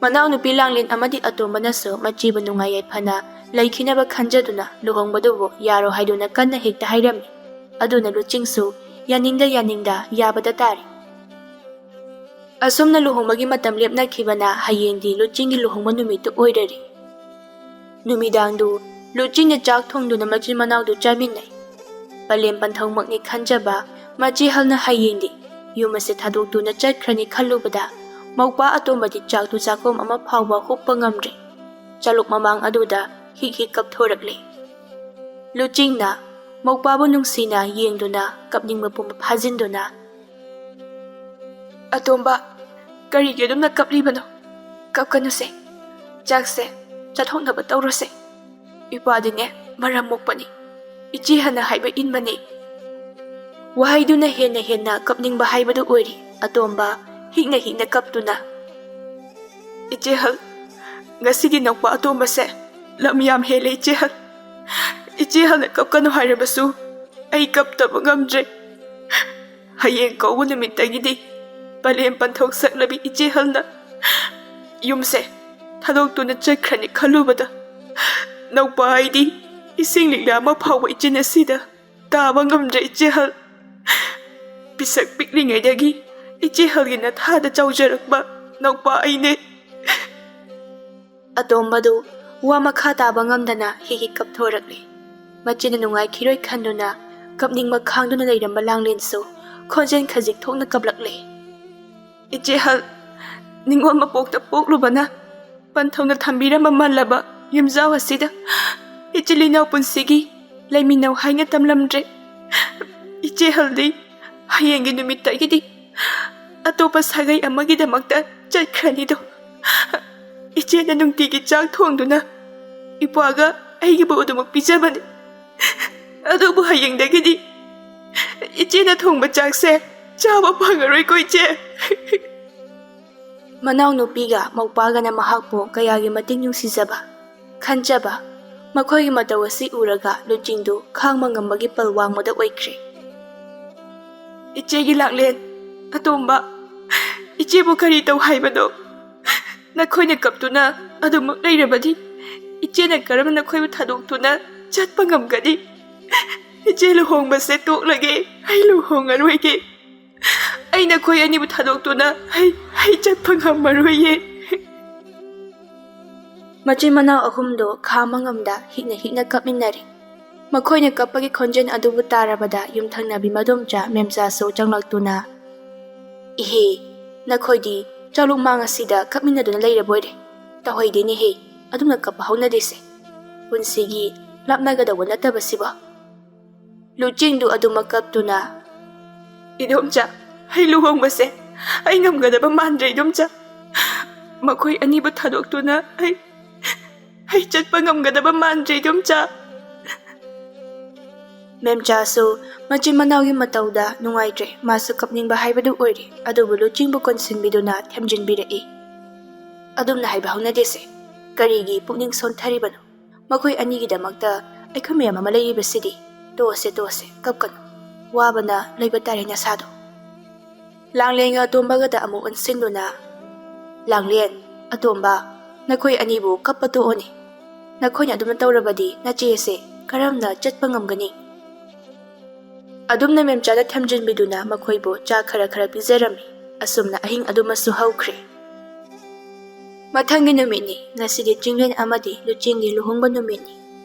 ꯃꯅꯥꯎꯅꯨꯄꯤ ꯂꯥꯡꯂꯦꯟ ꯑꯃꯗꯤ ꯑꯇꯣꯝꯕꯅꯁꯨ ꯃꯆꯦꯕꯨ ꯅꯨꯡꯉꯥꯏ ꯌꯥꯏꯐꯅ ꯂꯩꯈꯤꯅꯕ ꯈꯟꯖꯗꯨꯅ ꯂꯨꯍꯣꯡꯕꯗꯨꯕꯨ ꯌꯥꯔꯣ ꯍꯥꯏꯗꯨꯅ ꯀꯟꯅ ꯍꯦꯛꯇ ꯍꯥꯏꯔꯝꯃꯤ꯫ ꯑꯗꯨꯅ ꯂꯨꯆꯤꯡꯁꯨ ꯌꯥꯅꯤꯡꯗ ꯌꯥꯅꯤꯡꯗ ꯌꯥꯕꯗ ꯇꯥꯔꯤ꯫ ꯑꯁꯨꯝꯅ ꯂꯨꯍꯣꯡꯕꯒꯤ ꯃꯇꯝ ꯂꯦꯞꯅꯈꯤꯕꯅ ꯍꯌꯦꯡꯗꯤ ꯂꯨꯆꯤꯡꯒꯤ ꯂꯨꯍꯣꯡꯕ ꯅꯨꯃꯤꯠꯇꯨ ꯑꯣꯏꯔꯔꯤ꯫ ꯅꯨꯃꯤꯗꯥꯡꯗꯨ ꯂꯨꯆꯤꯡꯅ ꯆꯥꯛ ꯊꯣꯡꯗꯨꯅ ꯃꯆꯤꯟ ꯃꯅꯥꯎꯗꯨ ꯆꯥꯃꯤꯟꯅꯩ꯫ ꯄꯂꯦꯝ ꯄꯟꯊꯧꯃꯛꯅꯤ ꯈꯟꯖꯕ ꯃꯆꯦ ꯍꯜꯅ ꯍꯌꯦꯡꯗꯤ ꯌꯨꯝ ꯑꯁꯤ ꯊꯥꯗꯣꯛꯇꯨꯅ ꯆꯠꯈ꯭ꯔꯅꯤ ꯈꯜꯂꯨꯕꯗ ꯃꯧꯄꯥ ꯑꯇꯣꯝꯕꯗꯤ ꯆꯥꯛꯇꯨ ꯆꯥꯛꯈꯣꯝ ꯑꯃ ꯐꯥꯎꯕ ꯍꯨꯞꯄ ꯉꯝꯗ꯭ꯔꯦ꯫ ꯆꯥꯂꯨꯛ ꯃꯃꯥꯡ ꯑꯗꯨꯗ ꯍꯤꯛ ꯍꯤꯛ ꯀꯞꯊꯣꯔꯛꯂꯦ꯫ ꯂꯨꯆꯤꯡꯅ ꯃꯧꯄꯥꯕꯨ ꯅꯨꯡꯁꯤꯅ ꯌꯦꯡꯗꯨꯅ ꯀꯞꯅꯤꯡꯕ ꯄꯨꯝꯕ ꯐꯥꯖꯤꯟꯗꯨꯅ, "ꯑꯇꯣꯝꯕ, ꯀꯔꯤꯒꯤ ꯑꯗꯨꯝꯅ ꯀꯞꯂꯤꯕꯅꯣ? ꯀꯞꯀꯅꯨꯁꯦ꯫ ꯆꯥꯛꯁꯦ ꯆꯥꯊꯣꯛꯅꯕ ꯇꯧꯔꯁꯦ꯫ ꯏꯄꯥꯗꯤꯅꯦ ꯃꯔꯝ ꯃꯣꯛꯄꯅꯤ, ꯏꯆꯦꯍꯜꯅ ꯍꯥꯏꯕ ꯏꯟꯕꯅꯤ꯫ ꯋꯥꯍꯩꯗꯨꯅ ꯍꯦꯟꯅ ꯍꯦꯟꯅ ꯀꯞꯅꯤꯡꯕ ꯍꯥꯏꯕꯗꯨ ꯑꯣꯏꯔꯤ꯫ ꯑꯇꯣꯝꯕ ꯍꯤꯛꯅ ꯍꯤꯛꯅ ꯀꯞꯇꯨꯅ, "ꯏꯆꯦꯍꯜ, ꯉꯁꯤꯒꯤ ꯅꯧꯄꯥ ꯑꯇꯣꯝꯕꯁꯦ ꯂꯝ ꯌꯥꯝ ꯍꯦꯜꯂꯦ ꯏꯆꯦꯍꯜ꯫ ꯏꯆꯦꯍꯜꯅ ꯀꯞꯀꯅꯨ ꯍꯥꯏꯔꯕꯁꯨ ꯑꯩ ꯀꯞꯇꯕ ꯉꯝꯗ꯭ꯔꯦ꯫ ꯍꯌꯦꯡ ꯀꯧꯕ ꯅꯨꯃꯤꯠꯇꯒꯤꯗꯤ ꯄꯂꯦꯝ ꯄꯟꯊꯧ ꯁꯛꯂꯕꯤ ꯏꯆꯦꯍꯜꯅ ꯌꯨꯝꯁꯦ ꯊꯥꯗꯣꯛꯇꯨꯅ ꯆꯠꯈ꯭ꯔꯅꯤ ꯈꯜꯂꯨꯕꯗ ꯅꯧꯄꯥ ꯑꯩꯗꯤ ꯏꯁꯤꯡ ꯂꯤꯛꯂꯥ ꯑꯃ ꯐꯥꯎꯕ ꯏꯆꯤꯟ ꯑꯁꯤꯗ ꯇꯥꯕ ꯉꯝꯗ꯭ꯔꯦ ꯏꯆꯦꯍꯜ꯫ ꯄꯤꯁꯛ ꯄꯤꯛꯂꯤꯉꯩꯗꯒꯤ ꯏꯆꯦꯍꯜꯒꯤ ꯅꯊꯥꯗ ꯆꯥꯎꯖꯔꯛꯄ ꯅꯧꯄꯥ ꯑꯩꯅꯦ꯫" ꯑꯇꯣꯝꯕꯗꯨ ꯋꯥ ꯃꯈꯥ ꯇꯥꯕ ꯉꯝꯗꯅ ꯍꯤꯛ ꯍꯤꯛ ꯀꯞꯊꯣꯔꯛꯂꯦ꯫ ꯃꯆꯤꯟꯅ ꯅꯨꯡꯉꯥꯏꯈꯤꯔꯣꯏ ꯈꯟꯗꯨꯅ ꯀꯞꯅꯤꯡꯕ ꯈꯥꯡꯗꯨꯅ ꯂꯩꯔꯝꯕ ꯂꯥꯡꯂꯦꯟꯁꯨ ꯈꯣꯟꯖꯦꯜ ꯈꯖꯤꯛ ꯊꯣꯛꯅ ꯀꯞꯂꯛꯂꯦ꯫ "ꯏꯆꯦꯍꯜ, ꯅꯤꯡꯉꯣꯜ ꯃꯄꯣꯛꯇ ꯄꯣꯛꯂꯨꯕꯅ ꯄꯟꯊꯧꯅ ꯊꯝꯕꯤꯔꯝꯕ ꯃꯜꯂꯕ ꯌꯨꯝꯖꯥꯎ ꯑꯁꯤꯗ ꯏꯆꯤꯜ ꯏꯅꯥꯎ ꯄꯨꯟꯁꯤꯒꯤ ꯂꯩꯃꯤꯟꯅꯧ ꯍꯥꯏꯅ ꯇꯝꯂꯝꯗ꯭ꯔꯦ꯫ ꯏꯆꯦꯍꯜꯗꯤ ꯍꯌꯦꯡꯒꯤ ꯅꯨꯃꯤꯠꯇꯒꯤꯗꯤ ꯑꯇꯣꯞꯄ ꯁꯥꯒꯩ ꯑꯃꯒꯤꯗꯃꯛꯇ ꯆꯠꯈ꯭ꯔꯅꯤꯗꯣ꯫ ꯏꯆꯦꯅ ꯅꯨꯡꯇꯤꯒꯤ ꯆꯥꯛ ꯊꯣꯡꯗꯨꯅ ꯏꯄ꯭ꯋꯥꯒ ꯑꯩꯒꯤꯕꯨ ꯑꯗꯨꯃꯛ ꯄꯤꯖꯕꯅꯤ꯫ ꯑꯗꯨꯕꯨ ꯍꯌꯦꯡꯗꯒꯤꯗꯤ ꯏꯆꯦꯅ ꯊꯣꯡꯕ ꯆꯥꯛꯁꯦ ꯆꯥꯕ ꯐꯪꯉꯔꯣꯏꯀꯣ ꯏꯆꯦ꯫" ꯃꯅꯥꯎꯅꯨꯄꯤꯒ ꯃꯧꯄꯥꯒꯅ ꯃꯍꯥꯛꯄꯨ ꯀꯌꯥꯒꯤ ꯃꯇꯤꯛ ꯅꯨꯡꯁꯤꯖꯕ, ꯈꯟꯖꯕ, ꯃꯈꯣꯏꯒꯤ ꯃꯇꯧ ꯑꯁꯤ ꯎꯔꯒ ꯂꯨꯆꯤꯡꯗꯨ ꯈꯥꯡꯕ ꯉꯝꯕꯒꯤ ꯄꯜ ꯋꯥꯡꯃꯗ ꯑꯣꯏꯈ꯭ꯔꯦ꯫ "ꯏꯆꯦꯒꯤ ꯂꯥꯡꯂꯦꯟ, ꯑꯇꯣꯝꯕ, ꯏꯆꯦꯕꯨ ꯀꯔꯤ ꯇꯧ ꯍꯥꯏꯕꯅꯣ? ꯅꯈꯣꯏꯅ ꯀꯞꯇꯨꯅ ꯑꯗꯨꯃꯛ ꯂꯩꯔꯕꯗꯤ ꯏꯆꯦꯅ ꯀꯔꯝꯅ ꯅꯈꯣꯏꯕꯨ ꯊꯥꯗꯣꯛꯇꯨꯅ ꯆꯠꯄ ꯉꯝꯒꯅꯤ? ꯏꯆꯦ ꯂꯨꯍꯣꯡꯕꯁꯦ ꯇꯣꯛꯂꯒꯦ, ꯑꯩ ꯂꯨꯍꯣꯡꯉꯔꯣꯏꯒꯦ꯫ ꯑꯩ ꯅꯈꯣꯏ ꯑꯅꯤꯕꯨ ꯊꯥꯗꯣꯛꯇꯨꯅ ꯑꯩ, ꯑꯩ ꯆꯠꯄ ꯉꯝꯃꯔꯣꯏꯌꯦ꯫" ꯃꯆꯤꯟ ꯃꯅꯥꯎ ꯑꯍꯨꯝꯗꯨ ꯈꯥꯡꯕ ꯉꯝꯗ ꯍꯤꯛꯅ ꯍꯤꯛꯅ ꯀꯞꯃꯤꯟꯅꯔꯦ꯫ ꯃꯈꯣꯏꯅ ꯀꯞꯄꯒꯤ ꯈꯣꯟꯖꯦꯜ ꯑꯗꯨꯕꯨ ꯇꯥꯔꯕꯗ ꯌꯨꯝꯊꯪꯅꯕꯤ ꯃꯗꯣꯝꯆꯥ ꯃꯦꯝꯆꯥꯁꯨ ꯆꯪꯂꯛꯇꯨꯅ, "ꯏꯍꯦ, ꯅꯈꯣꯏꯗꯤ ꯆꯥꯂꯨꯛ ꯃꯥꯡ ꯑꯁꯤꯗ ꯀꯞꯃꯤꯟꯅꯗꯨꯅ ꯂꯩꯔꯕꯣꯏꯔꯦ꯫ ꯇꯧꯍꯩꯗꯦꯅꯦꯍꯦ, ꯑꯗꯨꯝꯅ ꯀꯞꯄ ꯍꯧꯅꯗꯦꯁꯦ꯫ ꯄꯨꯟꯁꯤꯒꯤ ꯂꯥꯞꯅꯒꯗꯧꯕ ꯅꯠꯇꯕꯁꯤꯕꯣ꯫" ꯂꯨꯆꯤꯡꯗꯨ ꯑꯗꯨꯃꯛ ꯀꯞꯇꯨꯅ, "ꯏꯗꯣꯝꯆꯥ, ꯑꯩ ꯂꯨꯍꯣꯡꯕꯁꯦ ꯑꯩ ꯉꯝꯒꯗꯕ ꯃꯥꯟꯗ꯭ꯔꯦ ꯏꯗꯣꯝꯆꯥ꯫ ꯃꯈꯣꯏ ꯑꯅꯤꯕꯨ ꯊꯥꯗꯣꯛꯇꯨꯅ ꯑꯩ ꯑꯩ ꯆꯠꯄ ꯉꯝꯒꯗꯕ ꯃꯥꯟꯗ꯭ꯔꯦ, ꯏꯗꯣꯝꯆꯥ꯫ ꯃꯦꯝꯆꯥꯁꯨ ꯃꯆꯤꯟ ꯃꯅꯥꯎꯒꯤ ꯃꯇꯧꯗ ꯅꯨꯡꯉꯥꯏꯇ꯭ꯔꯦ꯫ ꯃꯥꯁꯨ ꯀꯞꯅꯤꯡꯕ ꯍꯥꯏꯕꯗꯨ ꯑꯣꯏꯔꯦ꯫ ꯑꯗꯨꯕꯨ ꯂꯨꯆꯤꯡꯕꯨ ꯀꯣꯟꯁꯤꯟꯕꯤꯗꯨꯅ ꯊꯦꯝꯖꯤꯟꯕꯤꯔꯛꯏ꯫ ꯑꯗꯨꯝꯅ ꯍꯥꯏꯕ ꯍꯧꯅꯗꯦꯁꯦ꯫ ꯀꯔꯤꯒꯤ ꯄꯨꯛꯅꯤꯡ ꯁꯣꯟꯊꯔꯤꯕꯅꯣ? ꯃꯈꯣꯏ ꯑꯅꯤꯒꯤꯗꯃꯛꯇ ꯑꯩꯈꯣꯏ ꯃꯌꯥꯝ ꯑꯃ ꯂꯩꯔꯤꯕꯁꯤꯗꯤ꯫ ꯇꯣꯛꯑꯁꯦ, ꯇꯣꯛꯑꯁꯦ, ꯀꯞꯀꯅꯨ꯫ ꯋꯥꯕꯅ ꯂꯣꯏꯕ ꯇꯥꯔꯦ ꯅꯁꯥꯗꯣ꯫ ꯂꯥꯡꯂꯦꯟꯒ ꯑꯇꯣꯝꯕꯒꯗ ꯑꯃꯨꯛ ꯑꯣꯟꯁꯤꯟꯗꯨꯅ, "ꯂꯥꯡꯂꯦꯟ, ꯑꯇꯣꯝꯕ, ꯅꯈꯣꯏ ꯑꯅꯤꯕꯨ ꯀꯞꯄ ꯇꯣꯛꯑꯣꯅꯦ꯫ ꯅꯈꯣꯏꯅ ꯑꯗꯨꯝꯅ ꯇꯧꯔꯕꯗꯤ ꯅꯆꯦ ꯑꯁꯦ ꯀꯔꯝꯅ ꯆꯠꯄ ꯉꯝꯒꯅꯤ?" ꯑꯗꯨꯝꯅ ꯃꯦꯝꯆꯥꯗ ꯊꯦꯝꯖꯤꯟꯕꯤꯗꯨꯅ ꯃꯈꯣꯏꯕꯨ ꯆꯥ ꯈꯔ ꯈꯔ ꯄꯤꯖꯔꯝꯃꯤ꯫ ꯑꯁꯨꯝꯅ ꯑꯍꯤꯡ ꯑꯗꯨꯃꯁꯨ ꯍꯧꯈ꯭ꯔꯦ꯫ ꯃꯊꯪꯒꯤ ꯅꯨꯃꯤꯠꯅꯤ꯫ ꯉꯁꯤꯗꯤ ꯆꯤꯡꯂꯦꯟ ꯑꯃꯗꯤ ꯂꯨꯆꯤꯡꯒꯤ ꯂꯨꯍꯣꯡꯕ ꯅꯨꯃꯤꯠꯅꯤ꯫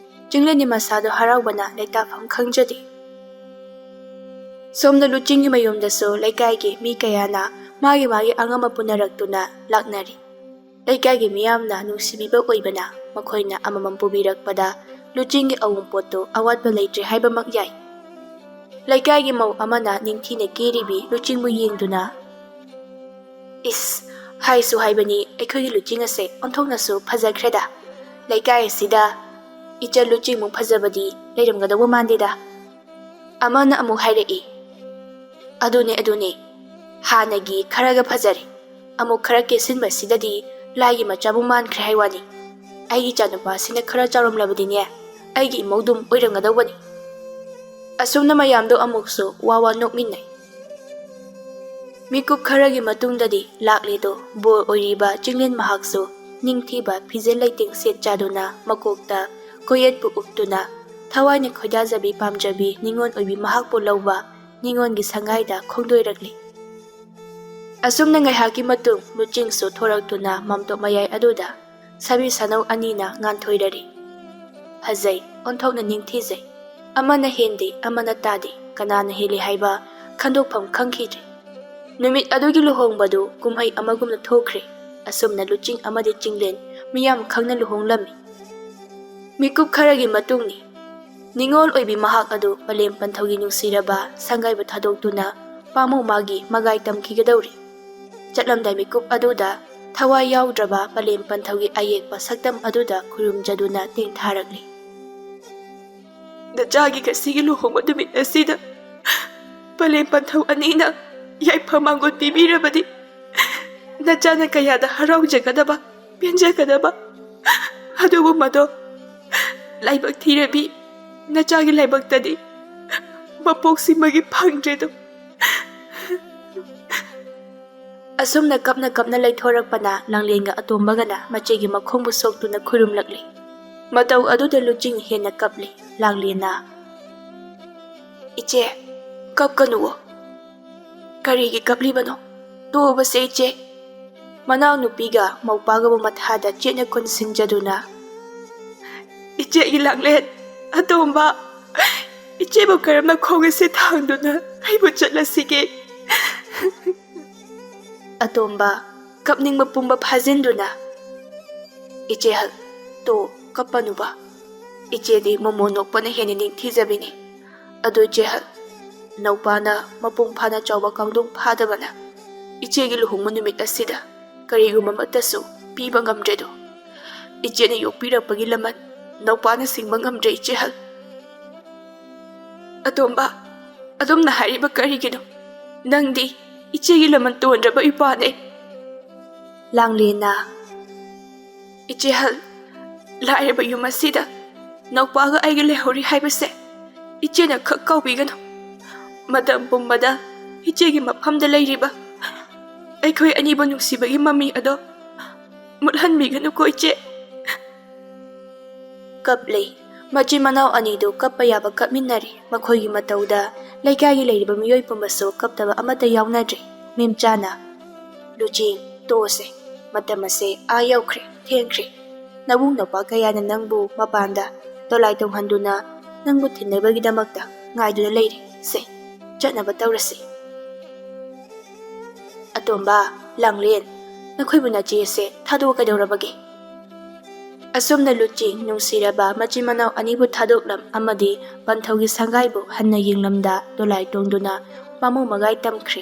ꯆꯤꯡꯂꯦꯟꯗꯤ ꯃꯁꯥꯗꯣ ꯍꯔꯥꯎꯕꯅ ꯂꯩꯇꯥꯐꯝ ꯈꯪꯖꯗꯦ꯫ ꯁꯣꯝꯗ ꯂꯨꯆꯤꯡꯒꯤ ꯃꯌꯨꯝꯗꯁꯨ ꯂꯩꯀꯥꯏꯒꯤ ꯃꯤ ꯀꯌꯥꯅ ꯃꯥꯒꯤ ꯃꯥꯒꯤ ꯑꯉꯝꯕ ꯄꯨꯅꯔꯛꯇꯨꯅ ꯂꯥꯛꯅꯔꯤ꯫ ꯂꯩꯀꯥꯏꯒꯤ ꯃꯤꯌꯥꯝꯅ ꯅꯨꯡꯁꯤꯕꯤꯕ ꯑꯣꯏꯕꯅ ꯃꯈꯣꯏꯅ ꯑꯃꯃꯝ ꯄꯨꯕꯤꯔꯛꯄꯗ ꯂꯨꯆꯤꯡꯒꯤ ꯑꯋꯨꯟꯄꯣꯠꯇꯨ ꯑꯋꯥꯠꯄ ꯂꯩꯇ꯭ꯔꯦ ꯍꯥꯏꯕꯃꯛ ꯌꯥꯏ꯫ ꯂꯩꯀꯥꯏꯒꯤ ꯃꯧ ꯑꯃꯅ ꯅꯤꯡꯊꯤꯅ ꯀꯦꯔꯤꯕꯤ ꯂꯨꯆꯤꯡꯕꯨ ꯌꯦꯡꯗꯨꯅ, "ꯏꯁ, ꯍꯥꯏꯁꯨ ꯍꯥꯏꯕꯅꯤ, ꯑꯩꯈꯣꯏꯒꯤ ꯂꯨꯆꯤꯡ ꯑꯁꯦ ꯑꯣꯟꯊꯣꯛꯅꯁꯨ ꯐꯖꯈ꯭ꯔꯦꯗ꯫ ꯂꯩꯀꯥꯏ ꯑꯁꯤꯗ ꯏꯆꯜ ꯂꯨꯆꯤꯡꯃꯨꯛ ꯐꯖꯕꯗꯤ ꯂꯩꯔꯝꯒꯗꯧꯕ ꯃꯥꯟꯗꯦꯗ"꯫ ꯑꯃꯅ ꯑꯃꯨꯛ ꯍꯥꯏꯔꯛꯏ, "ꯑꯗꯨꯅꯦ, ꯑꯗꯨꯅꯦ, ꯍꯥꯟꯅꯒꯤ ꯈꯔꯒ ꯐꯖꯔꯦ꯫ ꯑꯃꯨꯛ ꯈꯔ ꯀꯦꯁꯤꯟꯕꯁꯤꯗꯗꯤ ꯂꯥꯏꯒꯤ ꯃꯆꯥꯕꯨ ꯃꯥꯟꯈ꯭ꯔꯦ ꯍꯥꯏ ꯋꯥꯅꯤ꯫ ꯑꯩꯒꯤ ꯏꯆꯥꯅꯨꯄꯥꯁꯤꯅ ꯈꯔ ꯆꯥꯎꯔꯝꯂꯕꯗꯤꯅꯦ, ꯑꯩꯒꯤ ꯏꯃꯧꯗꯨꯝ ꯑꯣꯏꯔꯝꯒꯗꯧꯕꯅꯤ"꯫ ꯑꯁꯨꯝꯅ ꯃꯌꯥꯝꯗꯣ ꯑꯃꯨꯛꯁꯨ ꯋꯥ ꯋꯥ ꯅꯣꯛꯃꯤꯟꯅꯩ꯫ ꯃꯤꯀꯨꯞ ꯈꯔꯒꯤ ꯃꯇꯨꯡꯗꯗꯤ ꯂꯥꯛꯂꯦꯗꯣ꯫ ꯕꯣꯔ ꯑꯣꯏꯔꯤꯕ ꯆꯤꯡꯂꯦꯟ ꯃꯍꯥꯛꯁꯨ ꯅꯤꯡꯊꯤꯕ ꯐꯤꯖꯦꯠ ꯂꯩꯇꯦꯡ ꯁꯦꯠ ꯆꯥꯗꯨꯅ, ꯃꯀꯣꯛꯇ ꯀꯣꯌꯦꯠꯄꯨ ꯎꯞꯇꯨꯅ, ꯊꯋꯥꯏꯅ ꯈꯣꯏꯗꯥꯖꯕꯤ ꯄꯥꯝꯖꯕꯤ ꯅꯤꯉꯣꯜ ꯑꯣꯏꯕꯤ ꯃꯍꯥꯛꯄꯨ ꯂꯧꯕ ꯅꯤꯉꯣꯜꯒꯤ ꯁꯪꯒꯥꯏꯗ ꯈꯣꯡꯗꯣꯏꯔꯛꯂꯤ꯫ ꯑꯁꯨꯝꯅ ꯉꯥꯏꯍꯥꯛꯀꯤ ꯃꯇꯨꯡ ꯂꯨꯆꯤꯡꯁꯨ ꯊꯣꯔꯛꯇꯨꯅ ꯃꯥꯝꯇꯣꯞ ꯃꯌꯥꯏ ꯑꯗꯨꯗ ꯁꯥꯕꯤ ꯁꯥꯅꯧ ꯑꯅꯤꯅ ꯉꯥꯟꯊꯣꯏꯔꯔꯤ꯫ ꯐꯖꯩ, ꯑꯣꯟꯊꯣꯛꯅ ꯅꯤꯡꯊꯤꯖꯩ꯫ ꯑꯃꯅ ꯍꯦꯟꯗꯦ, ꯑꯃꯅ ꯇꯥꯗꯦ, ꯀꯅꯥꯅ ꯍꯦꯜꯂꯤ ꯍꯥꯏꯕ ꯈꯟꯗꯣꯛꯐꯝ ꯈꯪꯈꯤꯗ꯭ꯔꯦ꯫ ꯅꯨꯃꯤꯠ ꯑꯗꯨꯒꯤ ꯂꯨꯍꯣꯡꯕꯗꯨ ꯀꯨꯝꯍꯩ ꯑꯃꯒꯨꯝꯅ ꯊꯣꯛꯈ꯭ꯔꯦ꯫ ꯑꯁꯨꯝꯅ ꯂꯨꯆꯤꯡ ꯑꯃꯗꯤ ꯆꯤꯡꯂꯦꯟ ꯃꯤꯌꯥꯝ ꯈꯪꯅ ꯂꯨꯍꯣꯡꯂꯝꯃꯤ꯫ ꯃꯤꯀꯨꯞ ꯈꯔꯒꯤ ꯃꯇꯨꯡꯅꯤ꯫ ꯅꯤꯉꯣꯜ ꯑꯣꯏꯕꯤ ꯃꯍꯥꯛ ꯑꯗꯨ ꯃꯥꯂꯦꯝ ꯄꯟꯊꯧꯒꯤ ꯅꯨꯡꯁꯤꯔꯕ ꯁꯪꯒꯥꯏꯕꯨ ꯊꯥꯗꯣꯛꯇꯨꯅ ꯄꯥꯃꯨ ꯃꯥꯒꯤ ꯃꯒꯥꯏ ꯇꯝꯈꯤꯒꯗꯧꯔꯤ꯫ ꯆꯠꯂꯝꯗꯥꯏ ꯃꯤꯀꯨꯞ ꯑꯗꯨꯗ ꯊꯋꯥꯏ ꯌꯥꯎꯗ꯭ꯔꯕ ꯄꯂꯦꯝ ꯄꯟꯊꯧꯒꯤ ꯑꯌꯦꯛꯄ ꯁꯛꯇꯝ ꯑꯗꯨꯗ ꯈꯨꯔꯨꯝꯖꯗꯨꯅ ꯇꯦꯡꯊꯥꯔꯛꯂꯤ꯫ "ꯅꯆꯥꯒꯤ ꯉꯁꯤꯒꯤ ꯂꯨꯍꯣꯡꯕ ꯅꯨꯃꯤꯠ ꯑꯁꯤꯗ ꯄꯂꯦꯝ ꯄꯟꯊꯧ ꯑꯅꯤꯅ ꯌꯥꯏꯐ ꯃꯥꯡꯒꯣꯜ ꯄꯤꯕꯤꯔꯕꯗꯤ ꯅꯆꯥꯅ ꯀꯌꯥꯗ ꯍꯔꯥꯎꯖꯒꯗꯕ, ꯄꯦꯟꯖꯒꯗꯕ꯫ ꯑꯗꯨꯕꯨ ꯃꯗꯣ ꯂꯥꯏꯕꯛ ꯊꯤꯔꯕꯤ ꯅꯆꯥꯒꯤ ꯂꯥꯏꯕꯛꯇꯗꯤ ꯃꯄꯣꯛꯁꯤꯃꯒꯤ ꯐꯪꯗ꯭ꯔꯦꯗꯣ꯫" ꯑꯁꯨꯝꯅ ꯀꯞꯅ ꯀꯞꯅ ꯂꯩꯊꯣꯔꯛꯄꯅ ꯂꯥꯡꯂꯦꯟꯒ ꯑꯇꯣꯝꯕꯒꯅ ꯃꯆꯦꯒꯤ ꯃꯈꯣꯡꯕꯨ ꯁꯣꯛꯇꯨꯅ ꯈꯨꯔꯨꯝꯂꯛꯂꯤ꯫ ꯃꯇꯧ ꯑꯗꯨꯗ ꯂꯨꯆꯤꯡ ꯍꯦꯟꯅ ꯀꯞꯂꯤ꯫ ꯂꯥꯡꯂꯦꯟꯅ, "ꯏꯆꯦ, ꯀꯞꯀꯅꯨꯋꯣ꯫ ꯀꯔꯤꯒꯤ ꯀꯞꯂꯤꯕꯅꯣ? ꯇꯣꯛꯑꯕꯁꯦ ꯏꯆꯦ꯫" ꯃꯅꯥꯎꯅꯨꯄꯤꯒ ꯃꯧꯄꯥꯒꯕꯨ ꯃꯊꯥꯗ ꯆꯦꯠꯅ ꯀꯣꯟꯁꯤꯟꯖꯗꯨꯅ, "ꯏꯆꯦꯒꯤ ꯂꯥꯡꯂꯦꯟ, ꯑꯇꯣꯝꯕ, ꯏꯆꯦꯕꯨ ꯀꯔꯝꯅ ꯈꯣꯡ ꯑꯁꯤ ꯊꯥꯡꯗꯨꯅ ꯑꯩꯕꯨ ꯆꯠꯂꯁꯤꯒꯦ?" ꯑꯇꯣꯝꯕ, ꯀꯞꯅꯤꯡꯕ ꯄꯨꯝꯕ ꯐꯥꯖꯤꯟꯗꯨꯅ, "ꯏꯆꯦꯍꯜ, ꯇꯣ, ꯀꯞꯄꯅꯨꯕ꯫ ꯏꯆꯦꯗꯤ ꯃꯣꯃꯣ ꯅꯣꯛꯄꯅ ꯍꯦꯟꯅ ꯅꯤꯡꯊꯤꯖꯕꯤꯅꯤ꯫ ꯑꯗꯨ ꯏꯆꯦꯍꯜ, ꯅꯧꯄꯥꯅ ꯃꯄꯨꯡ ꯐꯥꯅ ꯆꯥꯎꯕ ꯀꯥꯡꯗꯣꯡ ꯐꯥꯗꯕꯅ ꯏꯆꯦꯒꯤ ꯂꯨꯍꯣꯡꯕ ꯅꯨꯃꯤꯠ ꯑꯁꯤꯗ ꯀꯔꯤꯒꯨꯝꯕ ꯑꯃꯠꯇꯁꯨ ꯄꯤꯕ ꯉꯝꯗ꯭ꯔꯦꯗꯣ꯫ ꯏꯆꯦꯅ ꯌꯣꯛꯄꯤꯔꯛꯄꯒꯤ ꯂꯃꯟ ꯅꯧꯄꯥꯅ ꯁꯤꯡꯕ ꯉꯝꯗ꯭ꯔꯦ ꯏꯆꯦꯍꯜ꯫" "ꯑꯇꯣꯝꯕ, ꯑꯗꯨꯝꯅ ꯍꯥꯏꯔꯤꯕ ꯀꯔꯤꯒꯤꯅꯣ? ꯅꯪꯗꯤ ꯏꯆꯦꯒꯤ ꯂꯃꯟ ꯇꯣꯟꯗ꯭ꯔꯕ ꯏꯄꯥꯅꯦ꯫" ꯂꯥꯡꯂꯦꯟꯅ, "ꯏꯆꯦꯍꯜ, ꯂꯥꯏꯔꯕ ꯌꯨꯝ ꯑꯁꯤꯗ ꯅꯧꯄꯥꯒ ꯑꯩꯒ ꯂꯩꯍꯧꯔꯤ ꯍꯥꯏꯕꯁꯦ ꯏꯆꯦꯅ ꯈꯛ ꯀꯥꯎꯕꯤꯒꯅꯨ꯫ ꯃꯇꯝ ꯄꯨꯝꯕꯗ ꯏꯆꯦꯒꯤ ꯃꯐꯝꯗ ꯂꯩꯔꯤꯕ ꯑꯩꯈꯣꯏ ꯑꯅꯤꯕꯨ ꯅꯨꯡꯁꯤꯕꯒꯤ ꯃꯃꯤ ꯑꯗꯣ ꯃꯨꯠꯍꯟꯕꯤꯒꯅꯨꯀꯣ ꯏꯆꯦ꯫" ꯀꯞꯂꯤ꯫ ꯃꯆꯤꯟ ꯃꯅꯥꯎ ꯑꯅꯤꯗꯨ ꯀꯞꯄ ꯌꯥꯕ ꯀꯞꯃꯤꯟꯅꯔꯤ꯫ ꯃꯈꯣꯏꯒꯤ ꯃꯇꯧꯗ ꯂꯩꯀꯥꯏꯒꯤ ꯂꯩꯔꯤꯕ ꯃꯤꯑꯣꯏ ꯄꯨꯝꯕꯁꯨ ꯀꯞꯇꯕ ꯑꯃꯠꯇ ꯌꯥꯎꯅꯗ꯭ꯔꯤ꯫ ꯃꯦꯝꯆꯥꯅ, "ꯂꯨꯆꯤꯡ, ꯇꯣꯛꯑꯁꯦ꯫ ꯃꯇꯝ ꯑꯁꯦ ꯑꯥ ꯌꯧꯈ꯭ꯔꯦ, ꯊꯦꯡꯈ꯭ꯔꯦ꯫ ꯅꯕꯨꯡ ꯅꯧꯄꯥ ꯀꯌꯥꯅ ꯅꯪꯕꯨ ꯃꯄꯥꯟꯗ ꯗꯣꯂꯥꯏ ꯇꯣꯡꯍꯟꯗꯨꯅ ꯅꯪꯕꯨ ꯊꯤꯟꯅꯕꯒꯤꯗꯃꯛꯇ ꯉꯥꯏꯗꯨꯅ ꯂꯩꯔꯤ꯫ ꯁꯦ, ꯆꯠꯅꯕ ꯇꯧꯔꯁꯤ꯫" "ꯑꯇꯣꯝꯕ, ꯂꯥꯡꯂꯦꯟ, ꯅꯈꯣꯏꯕꯨ ꯅꯆꯦꯁꯦ ꯊꯥꯗꯣꯛꯑ ꯀꯩꯗꯧꯔꯕꯒꯦ?" ꯑꯁꯨꯝꯅ ꯂꯨꯆꯤꯡ ꯅꯨꯡꯁꯤꯔꯕ ꯃꯆꯤꯟ ꯃꯅꯥꯎ ꯑꯅꯤꯕꯨ ꯊꯥꯗꯣꯛꯂꯝ ꯑꯃꯗꯤ ꯄꯟꯊꯧꯒꯤ ꯁꯪꯒꯥꯏꯕꯨ ꯍꯟꯅ ꯌꯦꯡꯂꯝꯗ ꯗꯣꯂꯥꯏ ꯇꯣꯡꯗꯨꯅ ꯃꯃꯧ ꯃꯒꯥꯏ ꯇꯝꯈ꯭ꯔꯦ꯫